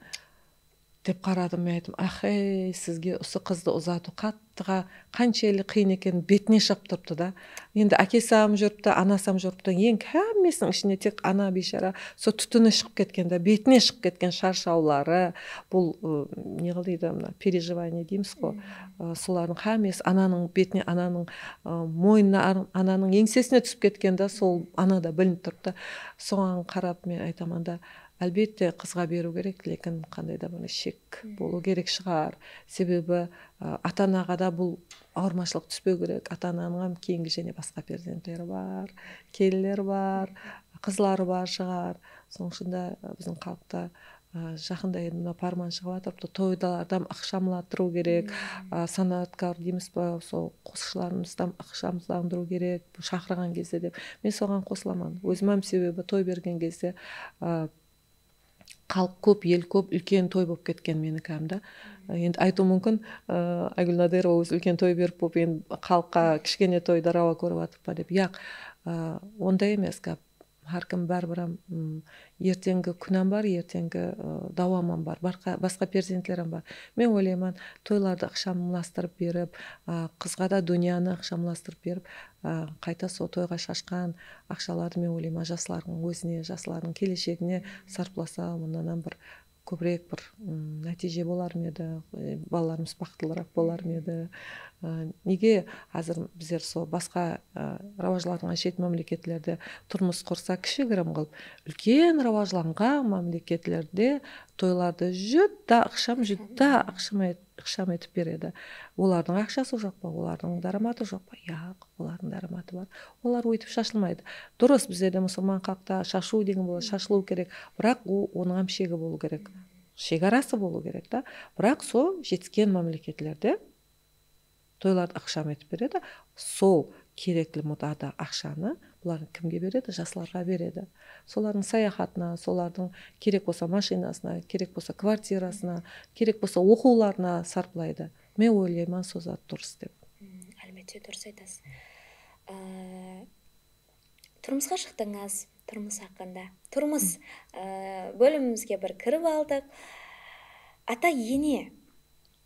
Dep qaradım, men ayttım, "Ax, ey, sizge usı qızdı uzatıw qattıǵa, qanshelli qıyın ekenin betine shıǵıp turıptı da." Endi ákesi hám júripti, anası hám júripti. Eń hámmesiniń ishinde tek ana biyshara, sol tútini shıǵıp ketken da, betine shıǵıp ketken sharshawları, bul, ı, ne qıl deydi, mına, переживание deymiz ǵo. Aa, solardıń hámmesi ananıń betine, ananıń, aa, moynına, ar-, ananıń eńsesine túsip ketken da, sol ana da bilinip turıptı. Soǵan qarap men aytaman da, álbette, qızǵa beriw kerek, lekin qanday da bir shek bolıw kerek shıǵar. Sebebi, aa, ata-anaǵa da bul awırmashılıq túspew kerek. Ata-ananıń hám keyingi jáne basqa perzentleri bar, kelinleri bar, qızları bar shıǵar. Sonıń ushın da, aa, biziń xalıqta A, jaqında endi mına párman shıǵıp atırıptı, toylardı hám ıqshamlatırıw kerek, a, sanatkar deymiz ba, sol qosıqshılarımızdı hám ıqshamlandırıw kerek, bul shaqırǵan gezde dep. Men soǵan qosılaman. Ózim hám sebebi toy bergen gezde, a, xalıq kóp, el kóp, úlken toy bolıp ketken meniki hám da. Endi aytıw múmkin, a, Aygúl Nadırova ózi úlken toy berip bolıp, endi xalıqqa kishkene toydı rawa kórip atırıp pa dep. Yaq, a, onday emes gáp. Hár kim báribir hám, m, erteńgi kún hám bar, erteńgi, ı, dawam hám bar, barqa-, basqa perzentler hám bar. Men oylayman, toylardı ıqshamlastırıp berip, a, qızǵa da dúnyanı ıqshamlastırıp berip, a, qayta sol toyǵa shashqan aqshalardı, men oylayman, jaslardıń ózine, jaslardıń keleshegine sarplasa, onnan hám bir kóbirek bir, ım, nátiyje bolar ma edi, e, balalarımız baxıtlıraq bolar ma edi? I, nege házir bizler sol basqa, ı, rawajlanǵan shet mámleketlerde turmıs qursa, kishigirim qılıp, úlken rawajlanǵan mámleketlerde toylardı júdá ıqsham, júdá ıqsham et-, ıqsham etip beredi. Olardıń aqshası joq pa, olardıń dáramadı joq pa? Yaq, olardıń dáramadı bar. Olar óytip shashılmaydı. Durıs, bizlerde musılman xalıqta shashıw degen boladı, shashılıw kerek. Biraq o-, onıń hám shegi bolıw kerek. Shegarası bolıw kerek ta. Biraq sol jetisken mámleketlerde toylardı ıqsham etip beredi. Sol kerekli muqdarda aqshanı bular kimge beredi? Jaslarǵa beredi. Solardıń sayaxatına, solardıń kerek bolsa mashinasına, kerek bolsa kvartirasına, kerek bolsa oqıwlarına sarplaydı. Men oylayman, sol zat durıs dep. Hmm, álbette, durıs aytasız. Á, turmısqa shıqtıńız, turmıs haqqında. Turmıs, á, bólimimizge bir kirip aldıq. Ata-ene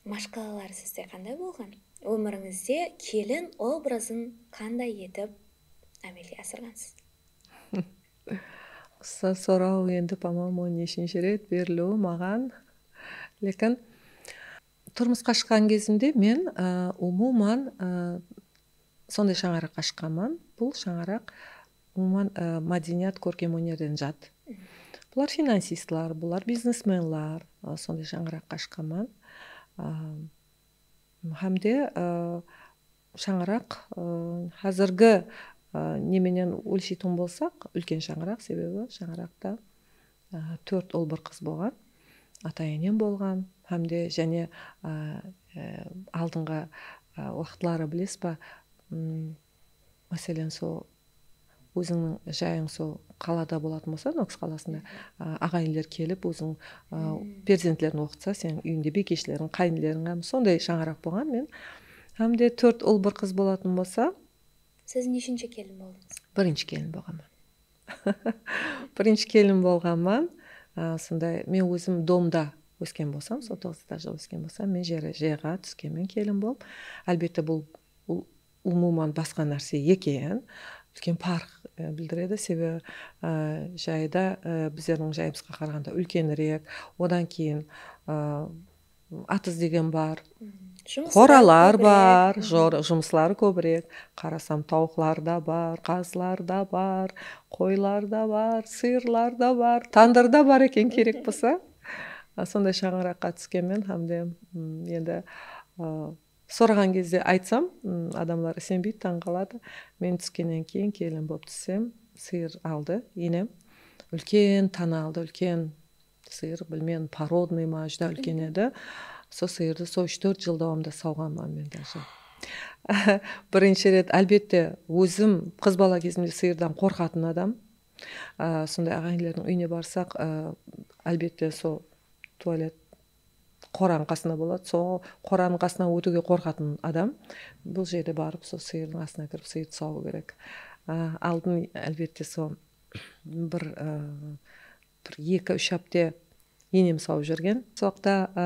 mashqalaları sizde qanday bolǵan? Ómirińizde kelin obrazın qanday etip ámelge asırǵansız? Usı soraw endi, по-моему, neshinshi ret beriliwi maǵan. Lekin turmısqa shıqqan gezimde men, ı, umuman, ı, sonday shańaraqqa shıqqanman. Bul shańaraq umuman, ı, mádeniyat, kórkem ónerden jat. Bular finansistlar, bular biznesmenlar, ı, sonday shańaraqqa shıqqanman. I, hám de, ı, shańaraq, ı, házirgi, ı, ne menen ólsheytuǵın bolsaq, úlken shańaraq, sebebi shańaraqta, ı, tórt ul, bir qız bolǵan, ata-enem bolǵan, hám de jáne, ı, ı, aldınǵı, ı, waqıtları, bilesiz ba, m, máselen, sol ózińniń jayıń sol qalada bolatın bolsa, Nókis qalasında, a, aǵayinler kelip, óziń, a, perzentlerin oqıtsa, seniń úyińde biykeshleriń, qáyinleriń hám sonday shańaraq bolǵan men. Hám de tórt ul, bir qız bolatın bolsa. Siz neshinshi kelin boldıńız? Birinshi kelin bolǵanman. Birinshi kelin bolǵanman. A, sonday, men ózim domda ósken bolsam, sol toǵız etajda ósken bolsam, men jer, jayǵa túskenmen kelin bolıp. Álbette, bul, bul umuman basqa nárse eken. Úlken parq, e, bildiredi. Sebebi, e, jayda, e, bizlerdiń jayımızǵa qaraǵanda úlkenirek. Odan keyin, e, atız degen bar. Qoralar bar, jor-, jumısları kóbirek. Qarasam, tawıqlar da bar, qazlar da bar, qoylar da bar, sıyırlar da bar, tandır da bar eken, kerek bolsa. A, sonday shańaraqqa túskenmen hám de, m, endi, a, soraǵan gezde aytsam, m, adamlar isenbeydi, tań qaladı. Men túskennen keyin, kelin bolıp tússem, sıyır aldı enem. Úlken tana aldı, úlken sıyır, bilmem, porodnıy ma, júdá úlken edi. Sol sıyırdı sol úsh-tórt jıl dawamında sawǵanman men daje. Birinshi ret, álbette, ózim qız bala gezimde sıyırdan qorqatın adam. A, sonday aǵayinlerdiń úyine barsaq, a, álbette, sol tualet qoranıń qasında boladı. Sol qoranıń qasınan ótiwge qorqatın adam. Bul jerde barıp, sol sıyırdıń astına kirip, sıyırdı sawıw kerek. A, aldın, álbette, sol bir, a, bir eki-úsh hápte enem sawıp júrgen. Sol waqıtta, a,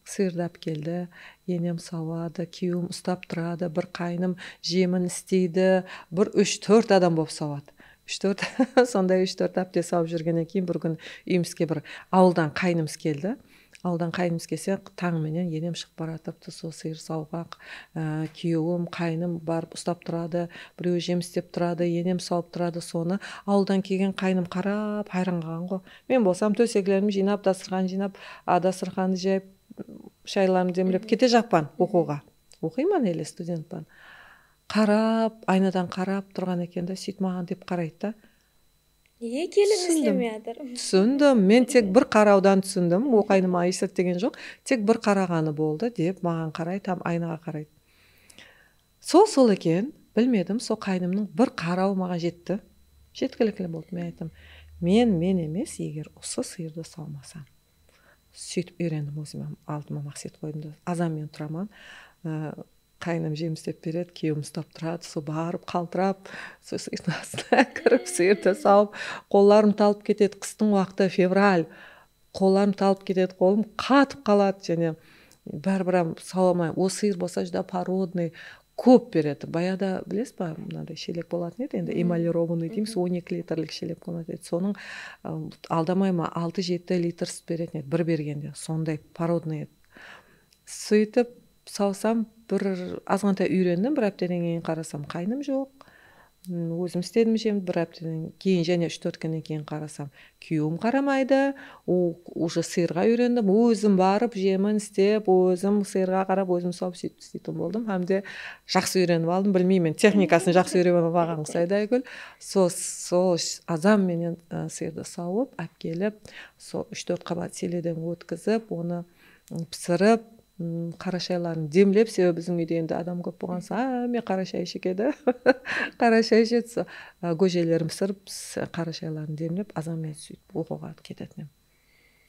sıyırdı alıp keldi. Enem sawadı, kúyewim ustap turadı, bir qáyinim jemin isteydi, bir úsh-tórt adam bolıp sawadı. Úsh-tórt, sonday úsh-tórt hápte sawıp júrgennen keyin bir kún úyimizge bir awıldan qáyinimiz keldi. Awıldan qáyinimiz kelse, tań menen enem shıǵıp baratırıptı, sol sıyır sawǵaq, á, kúyewim, qáyinim barıp ustap turadı, birewi jem istep turadı, enem sawıp turadı sonı. Awıldan kelgen qáyinim qarap, hayran qalǵan ǵo. Men bolsam, tóseklerimdi jıynap, dastırxan jıynap, a, dastırxandı jayıp, shaylarımdı demlep kete jaqpan oqıwǵa. Oqıyman ele, studentpan. Qarap, aynadan qarap turǵan eken da, súytip maǵan dep qaraydı da. Nege kelin islemey atır? Túsindim. Men tek bir qarawdan túsindim. Ol qaynım ayısır degen joq. Tek bir qaraǵanı boldı dep maǵan qaraydı, hám aynaǵa qaraydı. Sol, sol eken, bilmedim, sol qaynımnıń bir qarawı maǵan jetti. Jetkilikli boldı, men ayttım. Men, men emes, eger usı sıyırdı sawmasam. Sóytip úyrendim ózime, aldıma maqset qoydım da. Azan menen turaman. Aa, qaynım jem islep beredi, kúyewim ustap turadı, sol barıp, qaltırap, sol sıyırdıń astına kirip, sıyırdı sawıp, qollarım talıp ketedi, qıstıń waqtı, fevral. Qollarım talıp ketedi, qolım qatıp qaladı, jáne báribir hám sawa almayman. O sıyır bolsa júdá porodnıy, kóp beredi. Bayada, bilesiz ba, mınaday shelek bolatın edi, endi emolirovanıy deymiz, on eki litrlik shelek bolatın edi. Sonıń, ı, aldamayman, altı-jeti litr sút beretin edi, bir bergende. Sonday porodnıy edi. Sóytip sawsam, bir azǵantay úyrendim, bir hápteden keyin qarasam, qaynım joq. M, ózim istedim, jem, bir hápteden keyin jáne úsh-tórt kúnnen keyin qarasam, kúyewim qaramaydı. O, uje sıyırǵa úyrendim, ózim barıp, jemin istep, ózim sıyırǵa qarap, ózim sawıp, sóytip isleytuǵın boldım. Hám de jaqsı úyrenip aldım, bilmeymen, texnikasın jaqsı úyrenip alǵan qusaydı Aygúl. Sol, sol sh-, azan menen, ı, sıyırdı sawıp, ápkelip, sol úsh-tórt qabat seleden ótkizip, onı, ım, pisirip, m, qara shayların demlep, sebebi biziń úyde endi adam kóp bolǵan soń, hámme qara shay shekedi. Qara shay ishedi, so, a, gójelerin pisirip, s-, qara shayların demlep, azan menen sóytip oqıwǵa ketetin edim.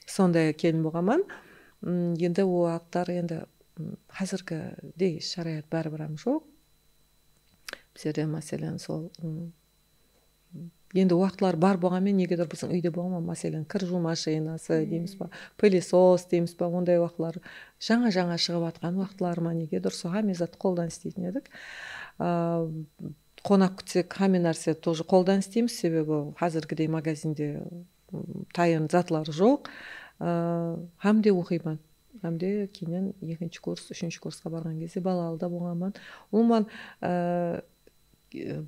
Sonday kelin bolǵanman. M, endi o waqıtlar endi, m, házirgidey sharayat báribir hám joq. Bizlerde, máselen, sol, m, endi waqıtlar bar bolǵanmen, negedur biziń úyde bolǵan, máselen, kir juwıw mashinası deymiz ba, pılesos deymiz ba, onday waqıtlar jańa-jańa shıǵıp atqan waqıtları ma, negedur, so hámme zattı qoldan isleytin edik. A, qonaq kútsek, hámme nárse тоже qoldan isleymiz, sebebi házirgidey magazinde, m, tayın zatları joq. A, hám de oqıyman. Hám de keyin ekinshi kurs, úshinshi kursqa barǵan gezde balalı da bolǵanman. Umuman, a,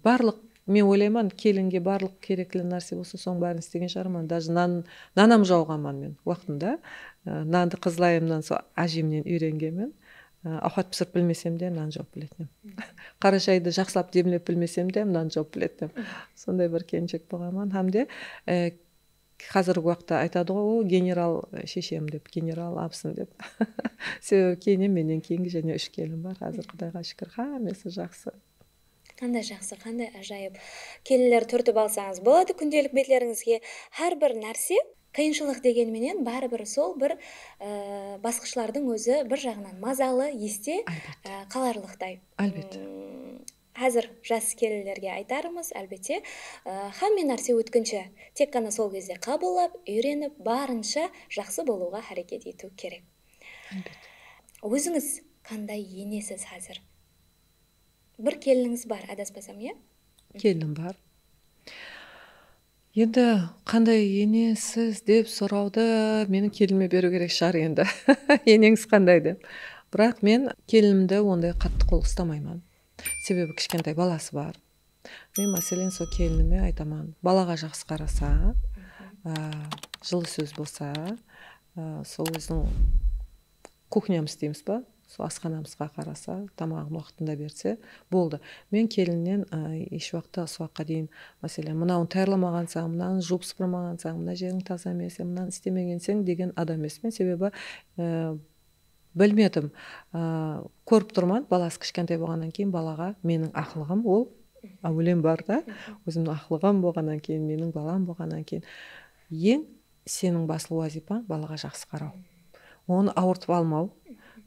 barlıq, men oylayman, kelinge barlıq kerekli nárse bolsa, sonıń bárin islegen shıǵarman. Даже nan, nan hám jawǵanman men waqtında. Aa, nandı qızılayımnan, sol ájemnen úyrengenmen. Aa, awqat pisirip bilmesem de, nan jawıp biletuǵınman. Qara shaydı jaqsılap demlep bilmesem de, nan jawıp biletuǵınman. Sonday bir kelinshek bolǵanman. Hám de, e, házirgi waqıtta aytadı ǵoy, o, general sheshem dep, general abısın dep. Sebebi keyin mennen keyingi jáne úsh kelin bar. Házir Qudayǵa shúkir, hámmesi jaqsı. Qanday jaqsı, qanday ájayıp. Kelinler túrtip alsańız boladı kúndelik betlerińizge. Hár bir nárse, qıyınshılıq degen menen, báribir sol bir, e, basqıshlardıń ózi bir jaǵınan mazalı, este, e, qalarlıqtay. Álbette. Mm, házir jas kelinlerge aytarımız, álbette, e, hámme nárse ótkinshi. Tek ǵana sol gezde qabıllap, úyrenip, barınsha jaqsı bolıwǵa háreket etiw kerek. Álbette. Ózińiz qanday enesiz házir? Bir kelinińiz bar, adaspasam, iya? Kelinim bar. Endi qanday enesiz dep sorawdı meniń kelinime beriw kerek shıǵar endi. Eneńiz qanday dep. Biraq men kelinimdi onday qattı qol ustamayman. Sebebi kishkentay balası bar. Men, máselen, sol kelinime aytaman, balaǵa jaqsı qarasa, a, jıllı sóz bolsa, a, sol óziniń kuxnyamız deymiz ba, sol asxanamızǵa qarasa, tamaǵın waqtında berse, boldı. Men kelinnen, a, hesh waqıtta usı waqıtqa deyin, máselen, mınawın tayarlamaǵansań, mınanı juwıp sıpırmaǵansań, mına jeriń taza emes, mınanı istemegenseń degen adam emespen. Sebebi, e, bilmedim. A, kórip turman, balası kishkentay bolǵannan keyin balaǵa meniń haqlıǵım ol áwelem bar da. Ózimniń haqlıǵım bolǵannan keyin, meniń balam bolǵannan keyin, eń seniń baslı wazıypań balaǵa jaqsı qaraw. Onı awırtıp almaw,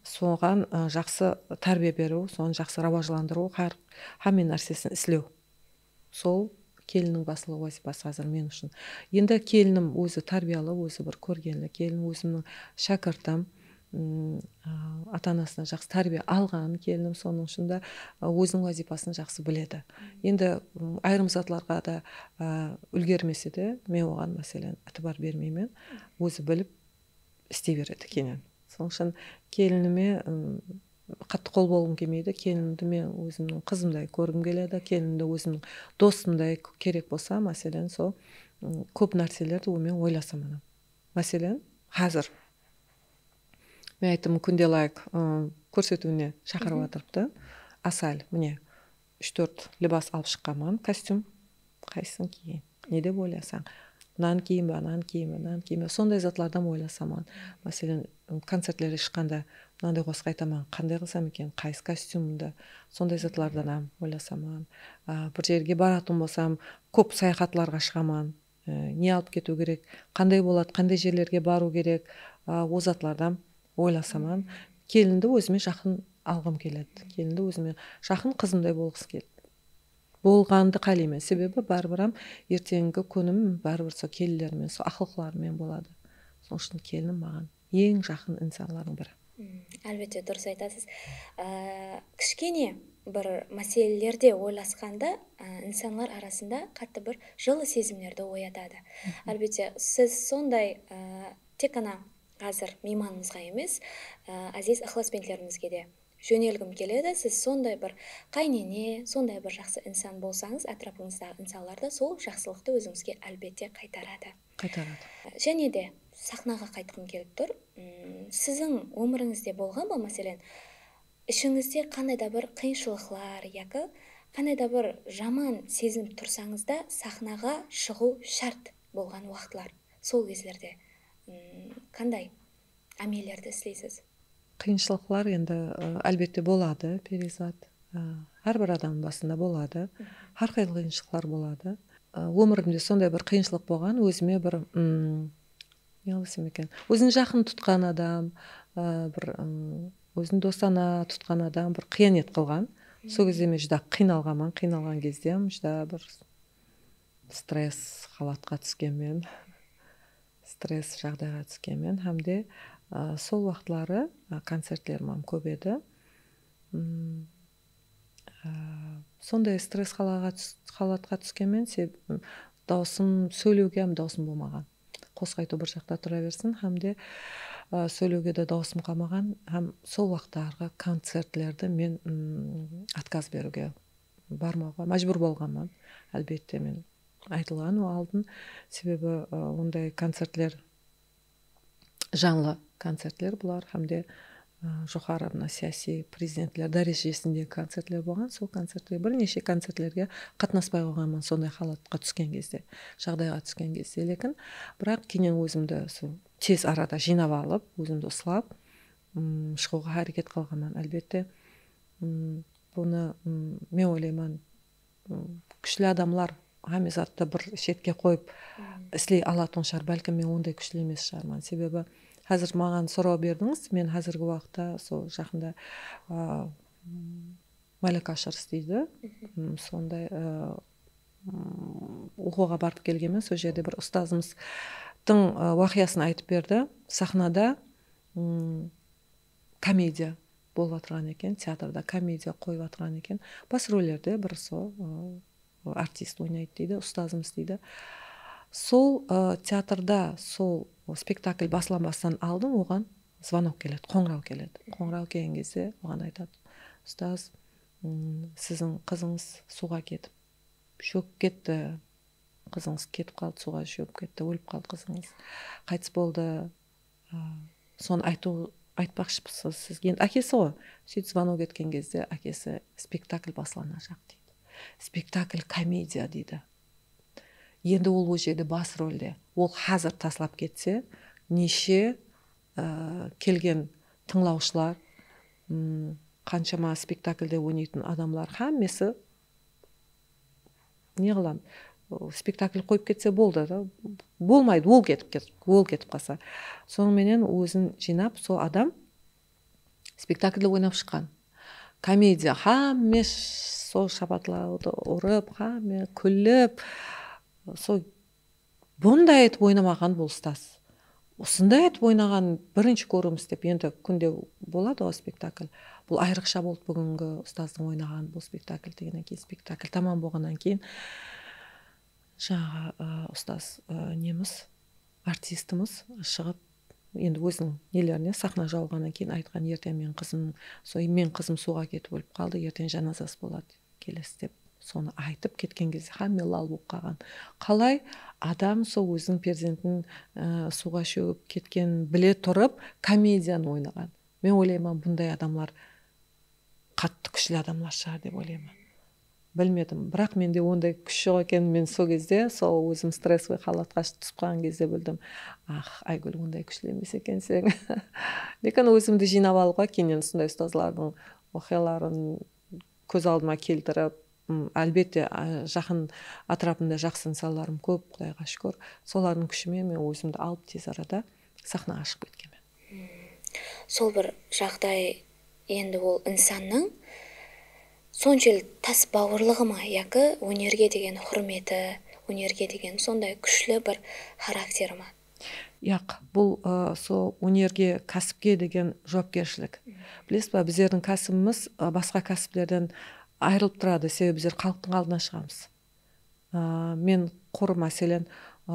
soǵan, ı, jaqsı tárbiya beriw, sonı jaqsı rawajlandırıw, hár, hámme nársesin islew. Sol kelinniń baslı wazıypası házir men ushın. Endi kelinim ózi tárbiyalı, ózi bir kórgenli kelin, ózimniń shákirtim, m, a, ata-anasınan jaqsı tárbiya alǵan kelinim, sonıń ushın da, a, óziniń wazıypasın jaqsı biledi. Endi, m, ayırım zatlarǵa da, a, úlgermese de, men oǵan, máselen, itibar bermeymen. Ózi bilip, istey beredi keyin. Sonıń ushın kelinime, ım, qattı qol bolǵım kelmeydi. Kelinimdi men ózimniń qızımday kórgim keledi. Kelinimdi ózimniń dosımday k-, kerek bolsa, máselen, sol, ım, kóp nárselerdi onımen oylasaman. Máselen, házir men ayttım, Kúnde layk, ım, kórsetiwine shaqırıp atırıptı. Asal, mine, úsh-tórt libas alıp shıqqanman, kostyum. Qaysısın kiyeyin? Ne dep oylasań? Mınanı kiyeyin ba, ananı kiyeyin ba, mınanı kiyeyin ba? Sonday zatlardan oylasaman. Máselen, koncertlerge shıqqanda mınanday qosıq aytaman, qanday qılsam eken, qaysı kostyumımdı? Sonday zatlardan hám oylasaman. A, bir jerge baratuǵın bolsam, kóp sayaxatlarǵa shıǵaman. E, ne alıp ketiw kerek, qanday boladı, qanday jerlerge barıw kerek, a, o zatlardan oylasaman. Kelindi ózime jaqın alǵım keledi. Kelindi ózime jaqın qızımday bolǵısı keledi. Bolǵandı qáleymen. Sebebi báribir hám erteńgi kúnim báribir sol kelinlerimmen, sol aqlıqlarımmen boladı. Sonıń ushın kelinim maǵan eń jaqın insanlardıń biri. Hmm, álbette, durıs aytasız. Á, kishkene bir máselelerde oylasqanda, á, insanlar arasında qattı bir jıllı sezimlerdi oyatadı. Álbette, siz sonday, á, tek ǵana házir miymanımızǵa emes, á, áziz ıqlasbentlerimizge de jónelgim keledi. Siz sonday bir qáynene, sonday bir jaqsı insan bolsańız, átirapıńızdaǵı insanlar da sol jaqsılıqtı ózińizge, álbette, qaytaradı. Qaytaradı. Jáne de saxnaǵa qaytqım kelip tur. Mm, siziń ómirińizde bolǵan ba, máselen, ishińizde qanday da bir qıyınshılıqlar yaki qanday da bir jaman sezinip tursańız da, saxnaǵa shıǵıw shárt bolǵan waqıtlar? Sol gezlerde, mm, qanday ámellerdi isleysiz? Qıyınshılıqlar endi, ı, álbette boladı, Periyzat. I, hár bir adamnıń basında boladı. Hár qıylı qıyınshılıqlar boladı. I, ómirimde sonday bir qıyınshılıq bolǵan, ózime bir, ım, ne desem eken, ózin jaqın tutqan adam, ı, bir, ım, ózin dostana tutqan adam bir qıyanet qılǵan. Sol gezde men júdá qıynalǵanman, qıynalǵan gezdem júdá bir stress halatqa túskenmen. Stress jaǵdayǵa túskenmen hám de, a, sol waqıtları, a, koncertlerim hám kóp edi. Mm, a, sonday stress halaǵa tús-, halatqa túskenmen, se-, m, dawısım, sóylewge hám dawısım bolmaǵan. Qosıq aytıw bir jaqta tura bersin hám de, a, sóylewge de dawısım qalmaǵan hám sol waqıtlarǵı koncertlerdi men, mm, otkaz beriwge barmawǵa májbúr bolǵanman. Álbette, men aytılǵan o aldın. Sebebi, ı, onday koncertler, janlı koncertler bular, hám de, ı, joqarı mına siyasiy prezidentler dárejesindegi koncertler bolǵan. Sol koncertler, bir neshe koncertlerge qatnaspay qoyǵanman, sonday halatqa túsken gezde, jaǵdayǵa túsken gezde. Lekin, biraq keyin ózimdi sol tez arada jıynap alıp, ózimdi uslap, ım, shıǵıwǵa háreket qılǵanman. Álbette, ım, bunı, ım, men oylayman, ım, kúshli adamlar hámme zattı bir shetke qoyıp isley alatuǵın shıǵar. Bálkim, men onday kúshli emes shıǵarman. Sebebi házir maǵan soraw berdińiz, men házirgi waqıtta sol jaqında, a, ım, málaka ashırıs deydi. Im, sonday, ı, ım, oqıwǵa barıp kelgenmen. Sol jerde bir ustazımızdıń, ı, waqıyasın aytıp berdi. Saxnada, ım, komediya bolıp atırǵan eken, teatrda komediya qoyıp atırǵan eken. Bas rollerde bir sol, ı, artist oynaydı deydi, ustazımız deydi. Sol, ı, teatrda sol spektakl baslanbastan aldın oǵan zvonok keledi, qońıraw keledi. Qońıraw kelgen gezde oǵan aytadı, ustaz, ım, siziń qızıńız suwǵa ketip, shógip ketti. Qızıńız ketip qaldı, suwǵa shógip ketti, ólip qaldı qızıńız. Qaytıs boldı. A, sonı aytıw, aytpaqshımız sizge. Endi ákesi ǵoy. Sóytip zvonok etken gezde ákesi spektakl baslanajaq deydi. Spektakl komediya deydi. Endi ol, ol jerde bas rolde. Ol házir taslap ketse, neshe, a, kelgen tıńlawshılar, ım, qanshama spektaklde oynaytın adamlar, hámmesi ne qılam, o, spektakl qoyıp ketse boldı da. Bolmaydı, ol ketip, ketip, ol ketip qalsa. Sonıń menen ózin jıynap, sol adam spektaklde oynap shıqqan. Komediya, hámme sh-, sol shapatlawdı urıp, hámme kúlip, sol bunday etip oynamaǵan bul ustaz. Usınday etip oynaǵan birinshi kóriwimiz dep, endi kúnde boladı ǵoy spektakl. Bul ayrıqsha boldı búgingi ustazdıń oynaǵan bul spektakl degennen keyin, spektakl tamam bolǵannan keyin, jańaǵı, ı, ustaz, ı, nemiz, artistimiz shıǵıp, endi óziniń nelerine, saxna jabılǵannan keyin aytqan, erteń men qızım, sol men qızım suwǵa ketip ólip qaldı, erteń janazası boladı. Kelesiz dep, sonı aytıp ketken gezde hámme lal bolıp qalǵan. Qalay adam sol óziniń perzentin, ı, suwǵa shógip ketkenin bile turıp, komediyanı oynaǵan. Men oylayman, bunday adamlar qattı kúshli adamlar shıǵar dep oylayman. Bilmedim. Biraq mende onday kúsh joq ekenin men sol gezde, sol ózim stressovıy halatqa túsip qalǵan gezde bildim. Ax, Aygúl, onday kúshli emes ekenseń. Lekin ózimdi jıynap alıwǵa, keyin usınday ustazlardıń waqıyaların kóz aldıma keltirip, m, álbette, a, jaqın átirapımda jaqsı insanlarım kóp, Qudayǵa shúkir. Solardıń kúshi menen men ózimdi alıp tez arada saxnaǵa shıǵıp ketkenmen. Sol bir jaǵday, endi ol insannıń sonshelli tas bawırlıǵı ma, yaki ónerge degen húrmeti, ónerge degen sonday kúshli bir xarakteri ma? Yaq, bul, ı, so ónerge, kásipke degen juwapkershilik. Bilesiz ba, bizlerdiń kásibimiz, ı, basqa kásiplerden ayırılıp turadı, sebebi bizler xalıqtıń aldına shıǵamız. I, men qur, máselen, ı,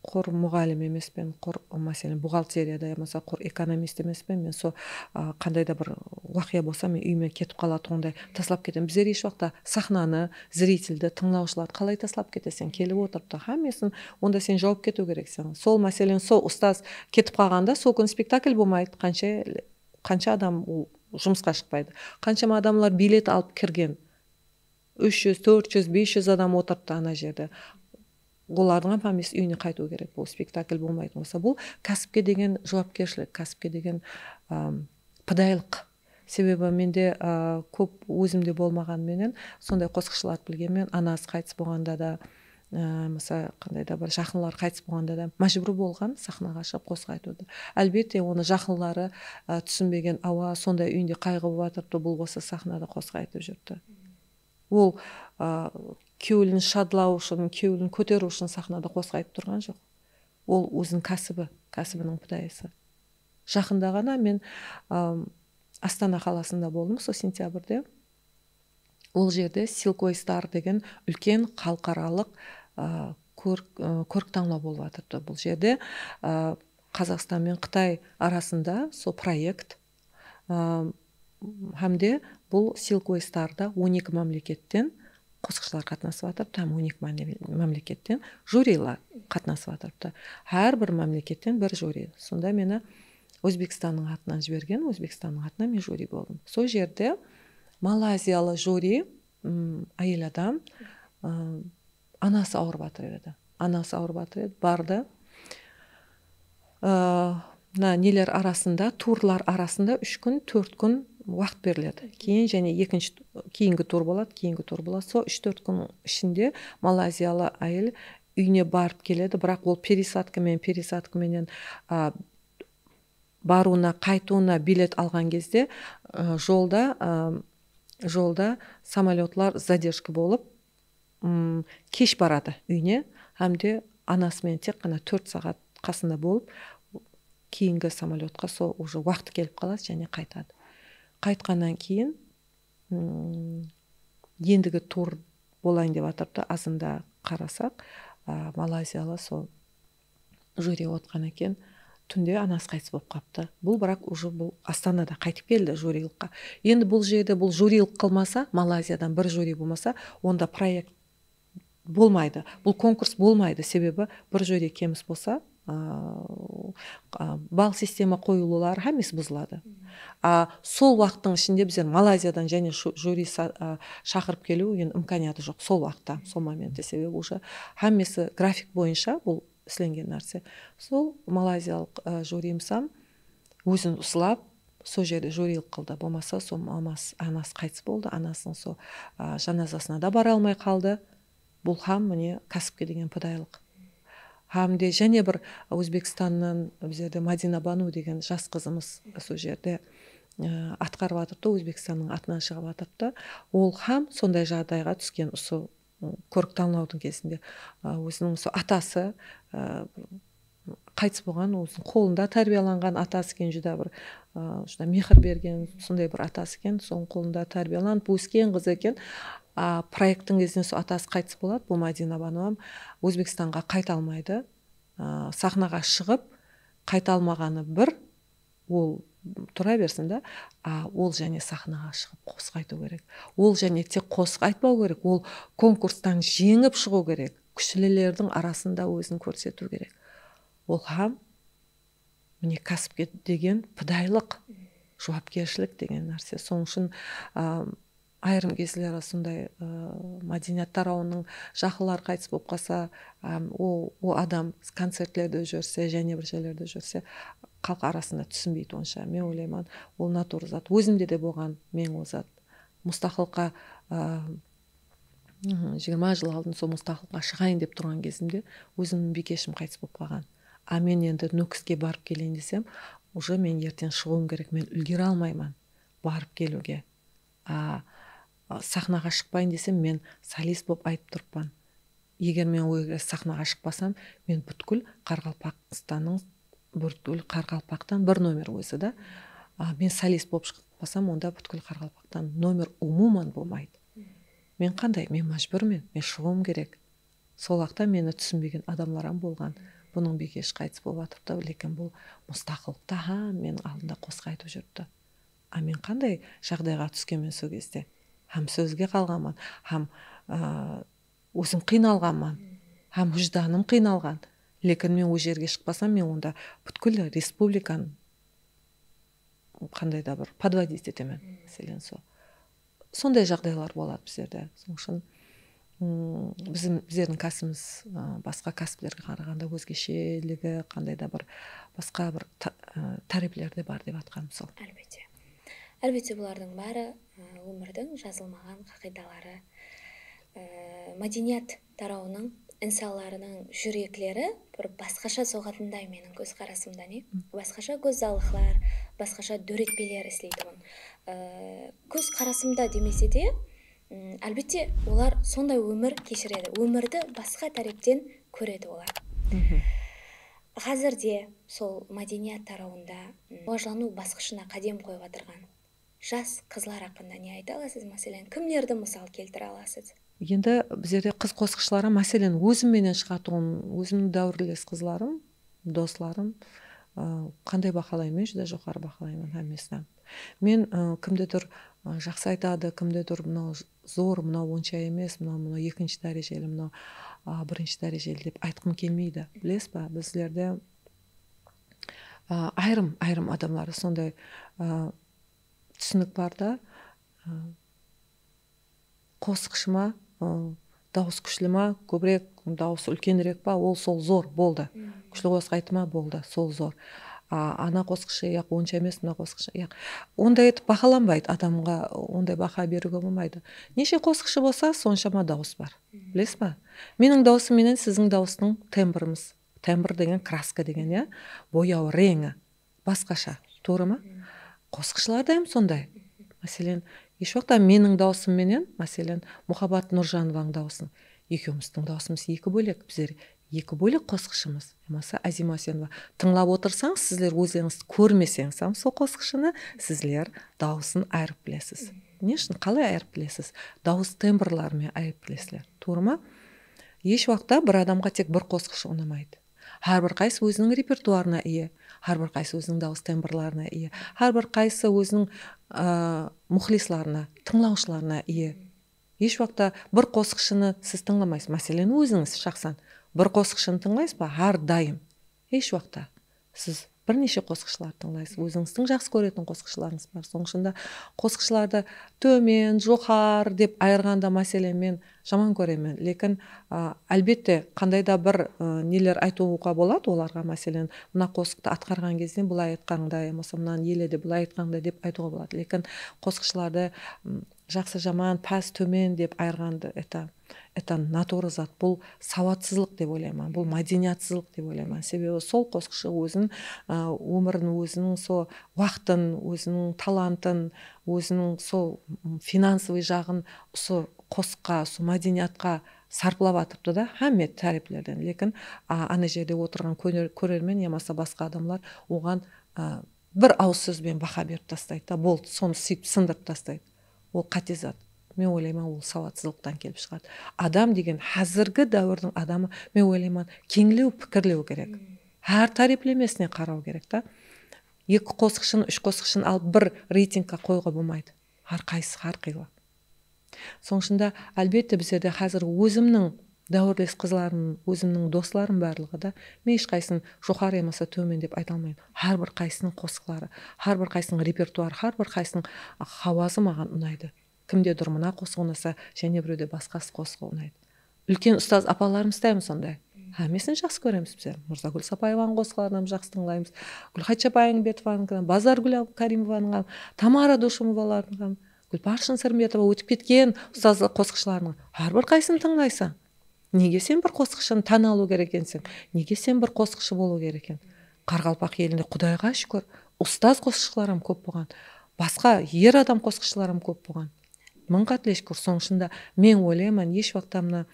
qur muǵallim emespen, qur, máselen, buxgalteriyada yamasa qur ekonomist emespen, men so, a, qanday da bir waqıya bolsa, men úyime ketip qalatuǵınday taslap ketemen. Bizler hesh waqıtta saxnanı, zriteldi, tıńlawshılardı qalay taslap keteseń? Kelip otırıptı, hámmesin, onda sen jawıp ketiw kerekseń. Sol, máselen, sol ustaz ketip qalǵanda, sol kúni spektakl bolmaydı, qansha, qansha adam ol jumısqa shıqpaydı. Qanshama adamlar bilet alıp kirgen. Úsh júz, tórt júz, bes júz adam otırıptı ana jerde. Olardıń hám hámmesi úyine qaytıwı kerek. Bul spektakl bolmaydı. Bolsa bul kásipke degen juwapkershilik, kásipke degen, am, pidaylıq. Sebebi mende, a, kóp ózimde bolmaǵan menen sonday qosıqshılardı bilgenmen. Anası qaytıs bolǵanda da, a, mısa, qanday da bir jaqınları qaytıs bolǵanda da májbúr bolǵan saxnaǵa shıǵıp qosıq aytıwdı. Álbette, onı jaqınları, a, túsinbegen, awa, sonday úyinde qayǵı bolıp atırıptı, bul bolsa saxnada qosıq aytıp júrdi. Ol, a, kewlin shadlaw ushın, kewlin kóteriw ushın saxnada qosıq aytıp turǵan joq. Ol óziniń kásibi, kásibiniń pidayısı. Jaqında ǵana men, am, Astana qalasında boldım, sol sentyabrde. Ol jerde Silkway Star degen úlken xalıqaralıq, a, kórik, a, kórik tańlaw bolıp atırdı. Bul jerde, a, Qazaqstan menen Qıtay arasında sol proekt, a, hám de bul Silkway Starda on eki mámleketten qosıqshılar qatnasıp atırıptı hám on eki mámle-, mámleketten juriler qatnasıp atırıptı. Hár bir mámleketten bir juri. Sonda meni Ózbekstannıń atınan jibergen, Ózbekstannıń atınan men juri boldım. Sol jerde malayziyalı juri, m, áyel adam, ı, anası awırıp atır edi. Anası awırıp atır edi, bardı. I, mına neler arasında, turlar arasında úsh kún, tórt kún waqıt beriledi. Keyin jáne ekinshi, keyingi tur boladı, keyingi tur boladı. Sol úsh-tórt kún ishinde malayziyalı áyel úyine barıp keledi, biraq ol peresadka menen, peresadka menen, a, barıwına, qaytıwına bilet alǵan gezde, ı, jolda, ı, jolda samolyotlar zadержка bolıp, ım, kesh baradı úyine, hám de anası menen tek ǵana tórt saat qasında bolıp, keyingi samolyotqa sol уже waqtı kelip qaladı, jáne qaytadı. Qaytqannan keyin, ım, endigi tur bolayın dep atırıptı, azında qarasaq, a, malayziyalı sol juri otqan eken. Túnde anası qaytıs bolıp qaptı. Bul, biraq, уже bul Astanada qaytıp keldi juriylıqqa. Endi bul jerde bul juriylik qılmasa, Malayziyadan bir juri bolmasa, onda proekt bolmaydı. Bul konkurs bolmaydı. Sebebi bir juri kemis bolsa, a, a, ball sistema qoyılıwları hámmesi buzıladı. A, sol waqıttıń ishinde bizler Malayziyadan jáne shu-, juri sa-, a, shaqırıp keliw endi imkaniyatı joq sol waqıtta, sol momentte. Sebebi уже hámmesi grafik boyınsha bul islengen nárse. Sol malayziyalıq, ı, juriyimiz hám ózin uslap, sol jerde juriylik qıldı. Bolmasa, sol mamas-, anası qaytıs boldı, anasınıń sol, ı, janazasına da bara almay qaldı. Bul hám, mine, kásipke degen pidaylıq. Hám de jáne bir Ózbekstannan bizlerde Madina Banu degen jas qızımız sol jerde, ı, atqarıp atırıptı, Ózbekstannıń atınan shıǵıp atırıptı. Ol hám sonday jaǵdayǵa túsken usı kórik tańlawdıń gezinde, a, óziniń usı atası, a, qaytıs bolǵan, óziniń qolında tárbiyalanǵan atası eken, júdá bir, a, júdá mehir bergen, sonday bir atası eken, sonıń qolında tárbiyalanıp ósken qız eken. A, proekttiń gezinde sol atası qaytıs boladı, bul Madina Banu hám Ózbekstanǵa qayta almaydı. A, saxnaǵa shıǵıp, qayta almaǵanı bir, ol tura bersin da, a, ol jáne saxnaǵa shıǵıp qosıq aytıw kerek. Ol jáne tek qosıq aytpaw kerek, ol konkurstan jeńip shıǵıw kerek, kúshlilerdiń arasında ózin kórsetiw kerek. Ol hám, mine, kásipke degen pidaylıq, juwapkershilik degen nárse. Sonıń ushın, a, Ayırım gezleri sonday, ı, mádeniyat tarawınıń jaqınları qaytıs bolıp qalsa, ám, o, o adam koncertlerde júrse, jáne bir jerlerde júrse, xalıq arasında túsinbeydi onsha. Men oylayman, ol natural zat. Ózimde de bolǵan meń ol zat. Mustaqıllıqqa, ı, jigirma jıl aldın sol mustaqıllıqqa shıǵayın dep turǵan gezimde ózimniń biykeshim qaytıs bolıp qalǵan. A men endi Nókiske barıp keleyin desem, uje men erteń shıǵıwım kerek, men úlgere almayman barıp keliwge. A, a, saxnaǵa shıqpayın desem, men solist bolıp aytıp turıppan. Eger men o jerge saxnaǵa shıqpasam, men butkúl Qaraqalpaqstannıń, butkúl Qaraqalpaqtan bir nomer ózi da. A, men solist bolıp shıqpasam, onda butkúl Qaraqalpaqtan nomer umuman bolmaydı. Men qanday? Men májbúrmen, men shıǵıwım kerek. Sol waqıtta meni túsinbegen adamlar hám bolǵan. Bunıń biykeshi qaytıs bolıp atırıptı, lekin bul mustaqıllıqta hámmeniń aldında qosıq aytıp júripti. A men qanday jaǵdayǵa túskenmen sol gezde? Hám sózge qalǵanman, hám, a, ózim qıynalǵanman, hám wíjdanım qıynalǵan. Lekin men o jerge shıqpasam, men onda butkúl respublikanı qanday da bir podvodit etemen, máselen, sol. Sonday jaǵdaylar boladı bizlerde. Sonıń ushın, ım, bizim, bizlerdiń kásibimiz, ı, basqa kásiplerge qaraǵanda ózgesheligi, qanday da bir basqa bir ta-, ı, tárepleri de bar dep atqanım sol. Álbette. Álbette, bulardıń bári, ı, ómirdiń jazılmaǵan qaǵıydaları, ı, mádeniyat tarawınıń insanlarınıń júrekleri bir basqasha soǵatınday meniń kózqarasımda, ne? Basqasha gózzallıqlar, basqasha dóretpeler isleytuǵın. Á, kózqarasımda demese de, m, álbette, olar sonday ómir keshiredi. Ómirdi basqa tárepten kóredi olar. Házirde sol mádeniyat tarawında, m, rawajlanıw basqıshına qádem qoyıp atırǵan jas qızlar haqqında ne ayta alasız? Máselen, kimlerdi mısal keltire alasız? Endi bizlerde qız qosıqshıları, máselen, ózim menen shıǵatuǵın, ózimniń dáwirles qızlarım, doslarım, ı, qanday bahalayman? Júdá joqarı bahalayman hámmesin hám. Men, ı, kimdedur, ı, jaqsı aytadı, kimdedur mınaw zor, mınaw onsha emes, mınaw, mınaw ekinshi dárejeli, mınaw, ı, birinshi dárejeli dep aytqım kelmeydi. Bilesiz ba, bizlerde, ı, ayırım, ayırım adamlarda sonday, ı, túsinik bar da, ı, qosıqshı ma, ı, dawıs kúshli ma, kóbirek dawısı úlkenirek pa, ol sol zor, boldı. Kúshli qosıq ayttı ma, boldı, sol zor. A, ana qosıqshı, yaq, onsha emes, mına qosıqshı, yaq. Onday etip bahalanbaydı, adamǵa onday baha beriwge bolmaydı. Neshe qosıqshı bolsa, sonshama dawıs bar. Bilesiz ba? Meniń dawısım menen siziń dawıstıń tembrimiz. Tembr degen kraska degen, ya, boyaw, reńi. Basqasha, tuwrı ma? Qosıqshılarda hám sonday. Máselen, hesh waqıtta meniń dawısım menen, máselen, Muhabbat Nurjanovanıń dawısın. Ekewimizdiń dawısımız eki bólek. Bizler eki bólek qosıqshımız. Yamasa Azima Úsenova. Tıńlap otırsań, sizler ózlerińiz kórmeseńiz hám sol qosıqshını, sizler dawısın ayırıp bilesiz. Ne ushın? Qalay ayırıp bilesiz? Dawıs tembrları menen ayırıp bilesizler. Tuwrı ma? Hesh waqıtta bir adamǵa tek bir qosıqshı unamaydı. Hár bir qaysı óziniń repertuarına iye, hár bir qaysı óziniń dawıs tembrlarına iye, hár bir qaysı óziniń, a, muxlislarına, tıńlawshılarına iye. Hesh waqıtta bir qosıqshını siz tıńlamaysız. Máselen, ózińiz shaxsan bir qosıqshını tıńlaysız ba? Hár dayım. Hesh waqıtta. Siz bir neshe qosıqshılardı tıńlaysız. Ózińizdiń jaqsı kóretin qosıqshılarıńız bar. Sonıń ushın da qosıqshılardı tómen, joqarı dep ayırǵanda, máselen, men jaman kóremen. Lekin, a, álbette, qanday da bir, ı, neler aytıwǵa boladı olarǵa, máselen, mına qosıqtı atqarǵan gezde bılay aytqańda, yamasa mınanı ele de bılay aytqańda dep aytıwǵa boladı. Lekin qosıqshılardı, ım, jaqsı, jaman, pás, tómen dep ayırǵandı, это, это натура zat. Bul sawatsızlıq dep oylayman, bul mádeniyatsızlıq dep oylayman. Sebebi sol qosıqshı ózin, a, ómirin, óziniń sol waqtın, óziniń talantın, óziniń sol, m, finansovıy jaǵın usı qosıqqa, usı mádeniyatqa sarplap atırıptı da, hámme táreplerden. Lekin, a, ana jerde otırǵan kóner-, kórermen yamasa basqa adamlar oǵan, a, bir awız sóz benen baha berip taslaydı da, boldı, sonı súyip sındırıp taslaydı. Ol qáte zat. Men oylayman, ol sawatsızlıqtan kelip shıǵadı. Adam degen, házirgi dáwirdiń adamı, men oylayman, keńlew, pikirlew kerek. Hár táreplemesine qaraw kerek ta. Eki qosıqshını, úsh qosıqshını alıp bir reytingke qoyıwǵa bolmaydı. Hár qaysı hár qıylı. Sonıń ushın da, álbette, bizlerde házir ózimniń dáwirles qızlarım, ózimniń doslarım barlıǵı da, men hesh qaysısın joqarı yamasa tómen dep ayta almayman. Hár bir qaysısınıń qosıqları, hár bir qaysısınıń repertuarı, hár bir qaysısınıń hawazı maǵan unaydı. Kimdedur mına qosıq unasa, jáne birewde basqası qosıǵı unaydı. Úlken ustaz apalarımız da em sonday. Hámmesin jaqsı kóremiz bizler. Mırzagúl Sapaevanıń qosıqların hám jaqsı tıńlaymız. Gúlxansha Bayımbetovanıń, Bazargúl Abdulkarimovanıń hám, Tamara Dushimubalardıń hám, Gúlbarshin Sırımbetova ótip ketken ustazlıq qosıqshılardıń hár bir qaysısın tıńlaysań. Nege sen bir qosıqshını tán alıw kerek ekenseń? Nege sen bir qosıqshı bolıw kerek eken? Qaraqalpaq elinde, Qudayǵa shúkir, ustaz qosıqshılar hám kóp bolǵan. Basqa er adam qosıqshılar hám kóp bolǵan. Mıń qátle shúkir. Sonıń ushın da men oylayman, hesh waqıtta mına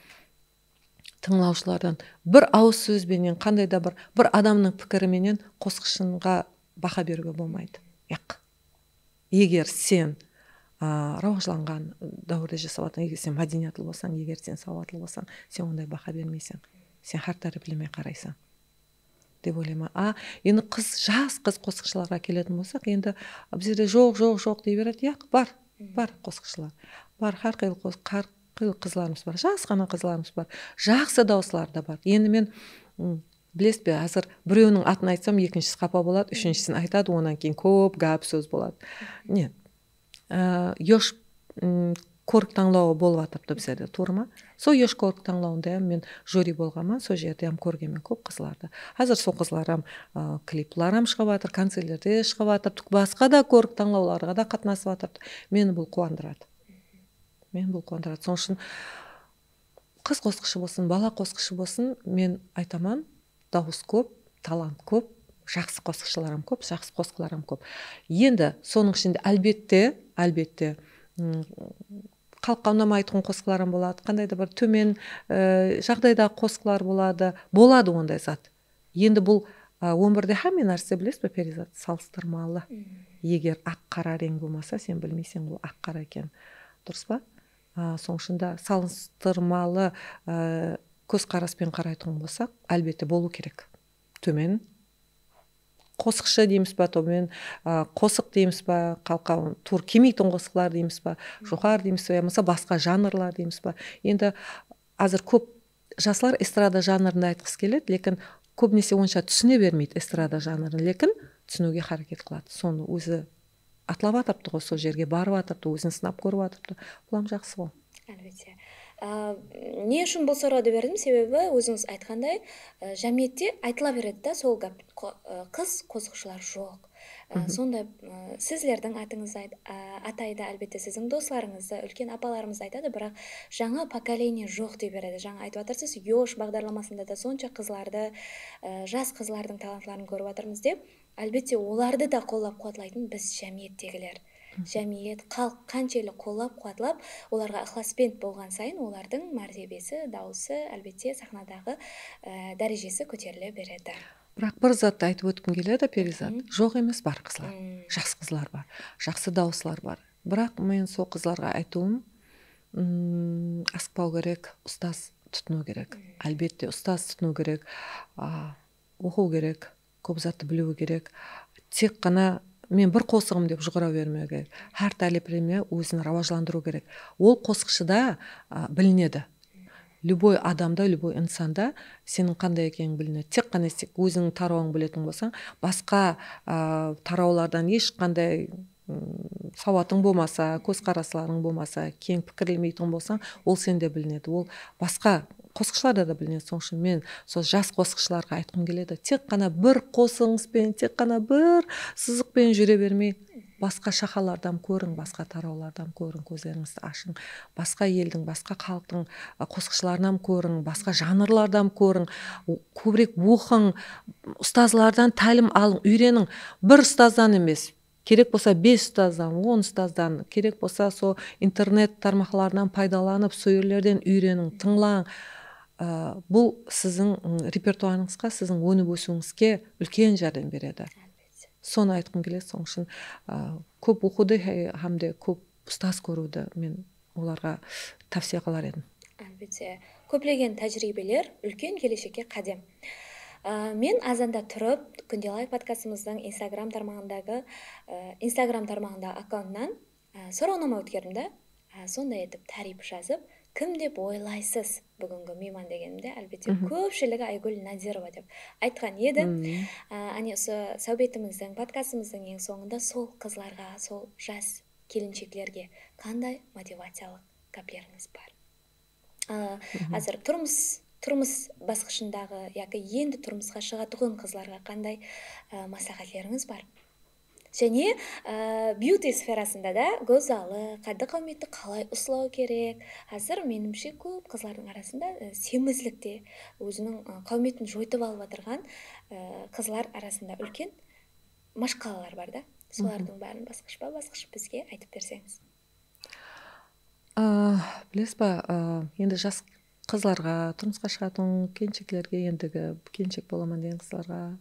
tıńlawshılardan bir awız sóz benen, qanday da bir, bir adamnıń pikiri menen qosıqshıǵa baha beriwge bolmaydı. Yaq. Eger sen, a, rawajlanǵan dáwirde jasap atırsań, eger sen mádeniyatlı bolsań, eger sen sawatlı bolsań, sen onday baha bermeyseń. Sen hár tárepleme qaraysań, dep oylayman. A, endi qız, jas qız qosıqshılarǵa keletin bolsaq, endi bizlerde joq, joq, joq dey beredi. Yaq, bar, bar qosıqshılar. Bar, hár qıylı qos-, hár qıylı qızlarımız bar. Jas ǵana qızlarımız bar. Jaqsı dawısları da bar. Endi men, ım, bilesiz be, házir birewiniń atın aytsam, ekinshisi qapa boladı, úshinshisin aytadı, onnan keyin kóp gáp sóz boladı. Ne? Á, yosh, ım, korik tańlawı bolıp atırıptı bizlerde, tuwrı ma? Sol yosh korik tańlawında men juri bolǵanman, sol jerde hám kórgenmen kóp qızlardı. Házir sol qızlar hám, á, klipler hám shıǵıp atır, koncertlerde shıǵıp atır, tük basqa da korik tańlawlarǵa da qatnasıp atırıptı. Meni bul quwandıradı. Meni bul quwandıradı. Sonıń ushın qız qosıqshı bolsın, bala qosıqshı bolsın, men aytaman, dawıs kóp, talant kóp, jaqsı qosıqshılar hám kóp, jaqsı qosıqlar hám kóp. Endi sonıń ishinde, álbette, álbette, ım, xalıqqa unamaytuǵın qosıqlar hám boladı, qanday da bir tómen, e, jaǵdaydaǵı qosıqlar boladı. Boladı onday zat. Endi bul, a, ómirde hámme nárse, bilesiz be, Perizat, salıstırmalı. Eger aq-qara reń bolmasa, sen bilmeyseń, bul aq-qara eken. Durıs pa? A, sonıń ushın da salıstırmalı, a, kózqaraspen qaraytuǵın bolsaq, álbette, bolıw kerek. Tómen qosıqshı deymiz ba, tómen, a, qosıq deymiz ba, xalıqqa tuwrı kelmeytuǵın qosıqlar deymiz ba, joqarı deymiz ba, yamasa basqa janrlar deymiz ba. Endi házir kóp jaslar estrada janrında aytqısı keledi, lekin kóbinese onsha túsine bermeydi estrada janrın, lekin túsiniwge háreket qıladı. Sonı ózi atlap atırıptı ǵoy, sol jerge barıp atırıptı, ózin sınap kórip atırıptı. Bul hám jaqsı ǵoy. Álbette. Á, ne ushın bul sorawdı berdim? Sebebi, ózińiz aytqanday, á, jámiyette aytıla beredi da sol gáp, qo-, á, qız qosıqshılar joq. Á, sonda, á, sizlerdiń atıńızdı ayt-, á, ataydı, álbette, siziń doslarıńızdı, úlken apalarımızdı aytadı, biraq jańa pokoleniye joq dey beredi. Jańa aytıp atırsız, yosh baǵdarlamasında da sonsha qızlardı, á, jas qızlardıń talantların kórip atırmız dep. Álbette, olardı da qollap-quwatlaytın biz, jámiyettegiler. Jámiyet, xalıq qanshelli qollap-quwatlap, olarǵa ıqlasbent bolǵan sayın, olardıń mártebesi, dawısı, álbette, saxnadaǵı, e, dárejesi kóterile beredi. Biraq bir zattı aytıp ótkim keledi, Perizat. Joq emes, bar qızlar. Jaqsı qızlar bar. Jaqsı dawıslar bar. Biraq men sol qızlarǵa aytıwım, ım, asıqpaw kerek, ustaz tutınıw kerek. Álbette, ustaz tutınıw kerek. A, oqıw kerek, kóp zattı biliwi kerek. Tek ǵana men bir qosıǵım dep juwıra bermew kerek. Hár tárepleme ózin rawajlandırıw kerek. Ol qosıqshıda, a, bilinedi. Любой adamda, любой insanda seniń qanday ekeniń bilinedi. Tek ǵana sen ózińniń tarawıńdı biletuǵın bolsań, basqa, a, tarawlardan hesh qanday ım, sawatıń bolmasa, kózqaraslarıń bolmasa, keń pikirlemeytuǵın bolsań, ol sende bilinedi. Ol basqa qosıqshılarda da bilinedi. Sonıń ushın men sol jas qosıqshılarǵa aytqım keledi. Tek ǵana bir qosıǵıńız benen, tek ǵana bir sızıq penen júre bermey, basqa shaxalardan kóriń, basqa tarawlardan kóriń, kózlerińizdi ashıń. Basqa eldiń, basqa xalıqtıń, a, qosıqshılarınan kóriń, basqa janrlardan kóriń, o-, kóbirek oqıń, ustazlardan tálim alıń, úyreniń. Bir ustazdan emes, kerek bolsa bes ustazdan, on ustazdan, kerek bolsa sol internet tarmaqlarınan paydalanıp, sol jerlerden úyreniń, tıńlań. Á, bul siziń, ım, repertuarıńızǵa, siziń ónip ósiwińizge úlken járdem beredi. Álbette. Sonı aytqım keledi, sonıń ushın, á, kóp oqıwdı he-, hám de kóp ustaz kóriwdi men olarǵa tavsiya qılar edim. Álbette. Kóplegen tájiriybeler, úlken keleshekke qádem. Á, men azanda turıp, Kúnde Live podkastımızdıń Instagram tarmaǵındaǵı, á, Instagram tarmaǵındaǵı akkaunttan, á, sorawnama ótkerdim da. Á, sonday etip táriyp jazıp, kim dep oylaysız búgingi miyman degenimde, álbette, kópshiligi Aygúl Nadirova dep aytqan edi. Á, áne usı sáwbetimizdiń, podkastımızdıń eń sońında sol qızlarǵa, sol jas kelinsheklerge qanday motivaciyalıq gáplerińiz bar? A, házir turmıs turmıs basqıshındaǵı yaki endi turmısqa shıǵatuǵın qızlarǵa qanday, a, másláhátlerińiz bar? Jáne, a, byuti sferasında da gózzalıq, qáddi-qáwmetti qalay uslaw kerek? Házir, menimshe, kóp qızlardıń arasında, e, semizlik te óziniń, e, qáwmetin joytıp alıp atırǵan, e, qızlar arasında úlken mashqalalar bar da. Solardıń bárin basqıshpa-basqısh bizge aytıp berseńiz. A, bilesiz ba, a, endi jas qızlarǵa, turmısqa shıǵatuǵın kelinsheklerge, endigi kelinshek bolaman degen qızlarǵa,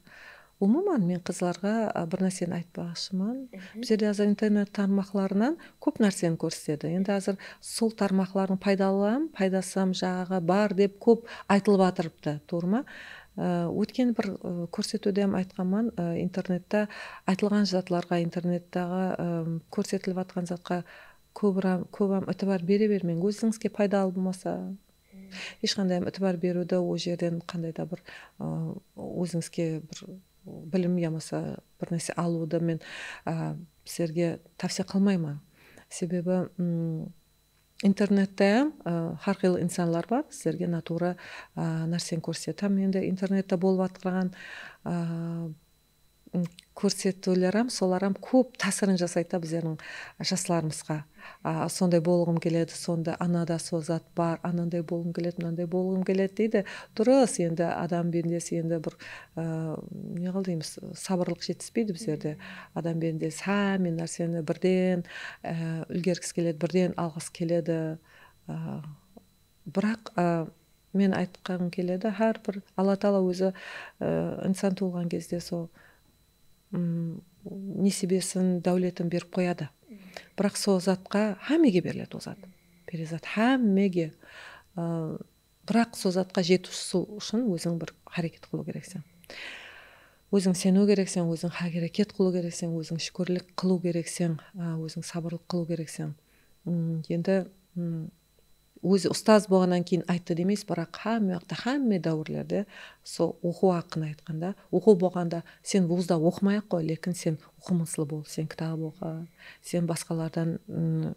umuman, men qızlarǵa, a, bir nárseni aytpaqshıman. Bizlerde házir internet tarmaqlarınan kóp nárseni kórsetedi. Endi házir sol tarmaqlardıń paydalılam, paydasızam jaǵı bar dep kóp aytılıp atırıptı, tuwrı ma? A, ótken bir, ı, kórsetiwde hám aytqanman, ı, internette aytılǵan zatlarǵa, internettaǵı, ı, kórsetilip atqan zatqa kóbirem-, kóbirem itibar bere bermeń. Ózińizge paydalı bolmasa, hesh qanday hám itibar beriwdi, ol jerden qanday da bir, ı, ózińizge bir bilim yamasa bir nárse alıwdı men, ı, sizlerge tavsiya qılmayman. Sebebi, ım, internette hám, ı, hár qıylı insanlar bar, sizlerge natuwra, ı, nárseni kórsetedi. Hám endi internette bolıp atırǵan, ı, m, kórsetiwler hám, solar hám kóp tásirin jasaydı da bizlerdiń jaslarımızǵa. A, sonday bolǵım keledi, sonda anada sol zat bar, ananday bolǵım keledi, mınanday bolǵım keledi deydi. Durıs, endi adam bendesi, endi bir, a, ne qıl deymiz, sabırlıq jetispeydi bizlerde. Adam bendesi hámme nárseni birden, a, úlgergisi keledi, birden alǵısı keledi. A, biraq, a, men aytqım keledi, hár bir Alla taala ózi, a, insan tuwılǵan gezde sol, m, nesiybesin, dáwletin berip qoyadı. Biraq sol zatqa hámmege beriledi ol zat. Perezat hámmege. A, biraq sol zatqa jetiw ushın óziń bir háreket qılıw kerekseń. Óziń seniw kerekseń, óziń háreket qılıw kerekseń, óziń shúkirlik qılıw kerekseń, a, óziń sabırlıq qılıw kerekseń. M, endi, m, ózi ustaz bolǵannan keyin ayttı demeysiz, biraq hámme waqıtta, hámme dáwirlerde sol oqıw haqqında aytqanda, oqıw bolǵanda sen vuzda oqımay-aq qoy, lekin sen oqımıslı bol, sen kitap oqı, sen basqalardan, ım,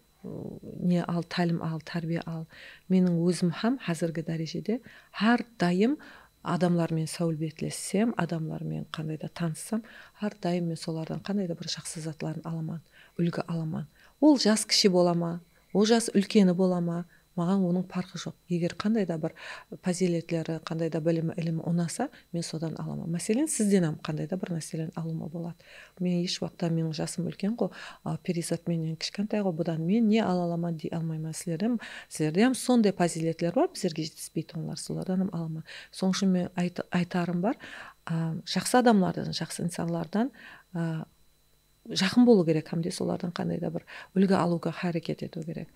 ne al, tálim al, tárbiya al. Meniń ózim hám házirgi dárejede hár dayım adamlar menen sáwbetlessem, adamlar menen qanday da tanıssam, hár dayım men solardan qanday da bir jaqsı zatların alaman, úlgi alaman. Ol jas kishi bola ma, ol jas úlkeni bola ma, maǵan onıń parqı joq. Eger qanday da bir pazıyletleri, qanday da bilimi, ilimi unasa, men sodan alaman. Máselen, sizden hám qanday da bir nárselerdi alıwıma boladı. Men hesh waqıtta, meniń jasım úlken ǵo, a, Periyzat mennen kishkentay ǵo, budan men ne ala alaman dey almayman. Sizlerden, sizlerde hám sonday pazıyletler bar, bizlerge jetispeytuǵınlar, solardan hám alaman. Sonıń ushın men ayt-, aytarım bar, a, jaqsı adamlardan, jaqsı insanlardan, a, jaqın bolıw kerek hám de solardan qanday da bir úlgi alıwǵa háreket etiw kerek.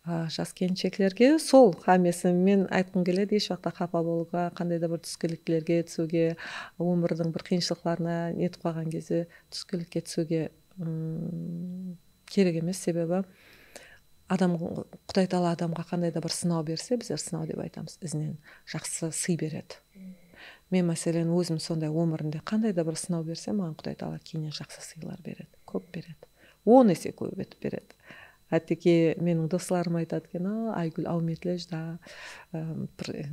A, jas kelinsheklerge sol hámmesin men aytqım keledi, hesh waqıtta qapa bolıwǵa, qanday da bir túskeliklerge túsiwge, ómirdiń bir qıyınshılıqlarına netip qalǵan gezde túskilikke túsiwge, ım, kerek emes, sebebi adam, Quday taala adamǵa qanday da bir sınaw berse, bizler sınaw dep aytamız, izinen jaqsı sıy beredi. Men, máselen, ózim sonday ómirimde qanday da bir sınaw bersem, maǵan Quday taala keyininen jaqsı sıylar beredi, kóp beredi. On ese kóp etip beredi. Hátteki, meniń doslarım aytadı eken, "A, Aygúl, áwmetli, júdá, ım, bir,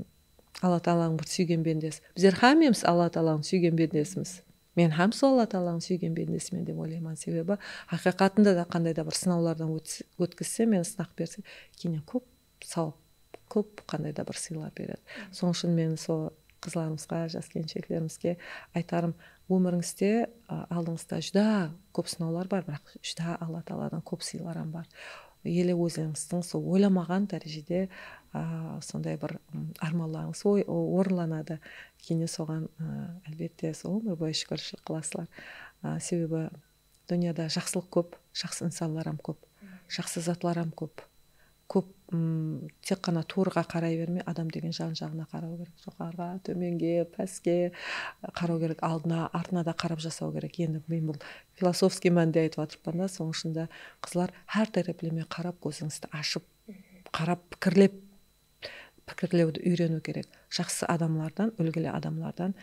Alla taalańıń bir súygen bendesi." Bizler hámmemiz Alla taalańıń súygen bendesimiz. Men hám sol Alla taalańıń súygen bendesimen dep oylayman. Sebebi haqıyqatında da qanday da bir sınawlardan óts-, ótkizse, meni sınaq berse, keyininen kóp sawap, kóp qanday da bir sıylar beredi. Sonıń ushın men sol qızlarımızǵa, jas kelinsheklerimizge aytarım, ómirińizde, a, aldıńızda júdá kóp sınawlar bar, biraq júdá Alla taaladan kóp sıylar hám bar. Ele ózińizdiń sol oylamaǵan dárejede, a, sonday bir, ım, ármanlarıńız oy-, o-, orınlanadı. Keyininen soǵan, a, álbette, sol ómir boyı shúkirshilik qılasızlar. A, sebebi dúnyada jaqsılıq kóp, jaqsı insanlar hám kóp, jaqsı zatlar hám kóp. Kóp, ım, tek ǵana tuwrıǵa qaray bermey, adam degen jan-jaǵına qaraw kerek. Joqarıǵa, tómenge, páske qaraw kerek, aldına, artına da qarap jasaw kerek. Endi men bul filosofskiy mánide aytıp atırıppan da, sonıń ushın da, qızlar, hár tárepleme qarap, kózińizdi ashıp, qarap, pikirlep, pikirlewdi úyreniw kerek. Jaqsı adamlardan, úlgili adamlardan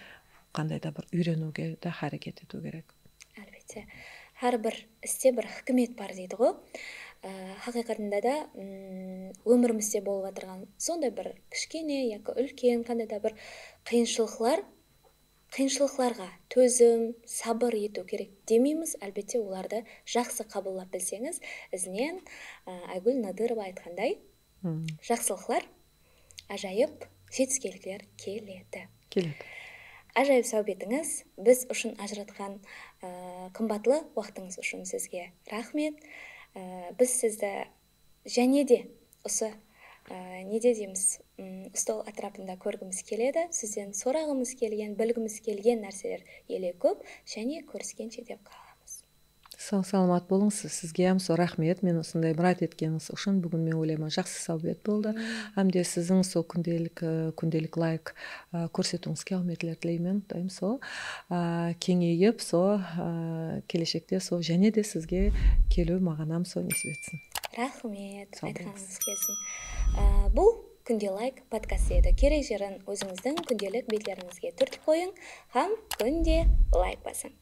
qanday da bir úyreniwge de háreket etiw kerek. Álbette. Hár bir iste bir hikmet bar deydi ǵo. Á, haqıyqatında da, mm, ómirimizde bolıp atırǵan sonday bir kishkene yaki úlken qanday da bir qıyınshılıqlar, qıyınshılıqlarǵa tózim, sabır etiw kerek demeymiz. Álbette, olardı jaqsı qabıllap bilseńiz, izinen, á, Aygúl Nadırova aytqanday, jaqsılıqlar, ájayıp jetiskenlikler keledi. Keledi. Ájayıp sáwbetińiz, biz ushın ajıratqan, á, qımbatlı waqtıńız ushın sizge raxmet. Á, biz sizdi jáne de usı, á, nede deymiz, ım, stol átirapında kórgimiz keledi. Sizden soraǵımız kelgen, bilgimiz kelgen nárseler ele kóp. Jáne kóriskenshe dep qalamız. Saw-salamat bolıńız. Sizge hám sol raxmet, meni usınday mirát etkenińiz ushın. Búgin, men oylayman, jaqsı sáwbet boldı. Hám de siziń sol kúndelik, e, kúndelik layk, e, kórsetiwińizge áwmetler tileymen, Qudayım, sol, e, keńeyip, sol, e, keleshekte sol jáne de sizge keliw maǵan hám sol nesip etsin. Raxmet, aytqanıńız kelsin. E, bul Kúnde layk podkastı edi. Kerek jerin ózińizdiń kúndelik betlerińizge túrtip qoyıń hám kúnde layk basıń.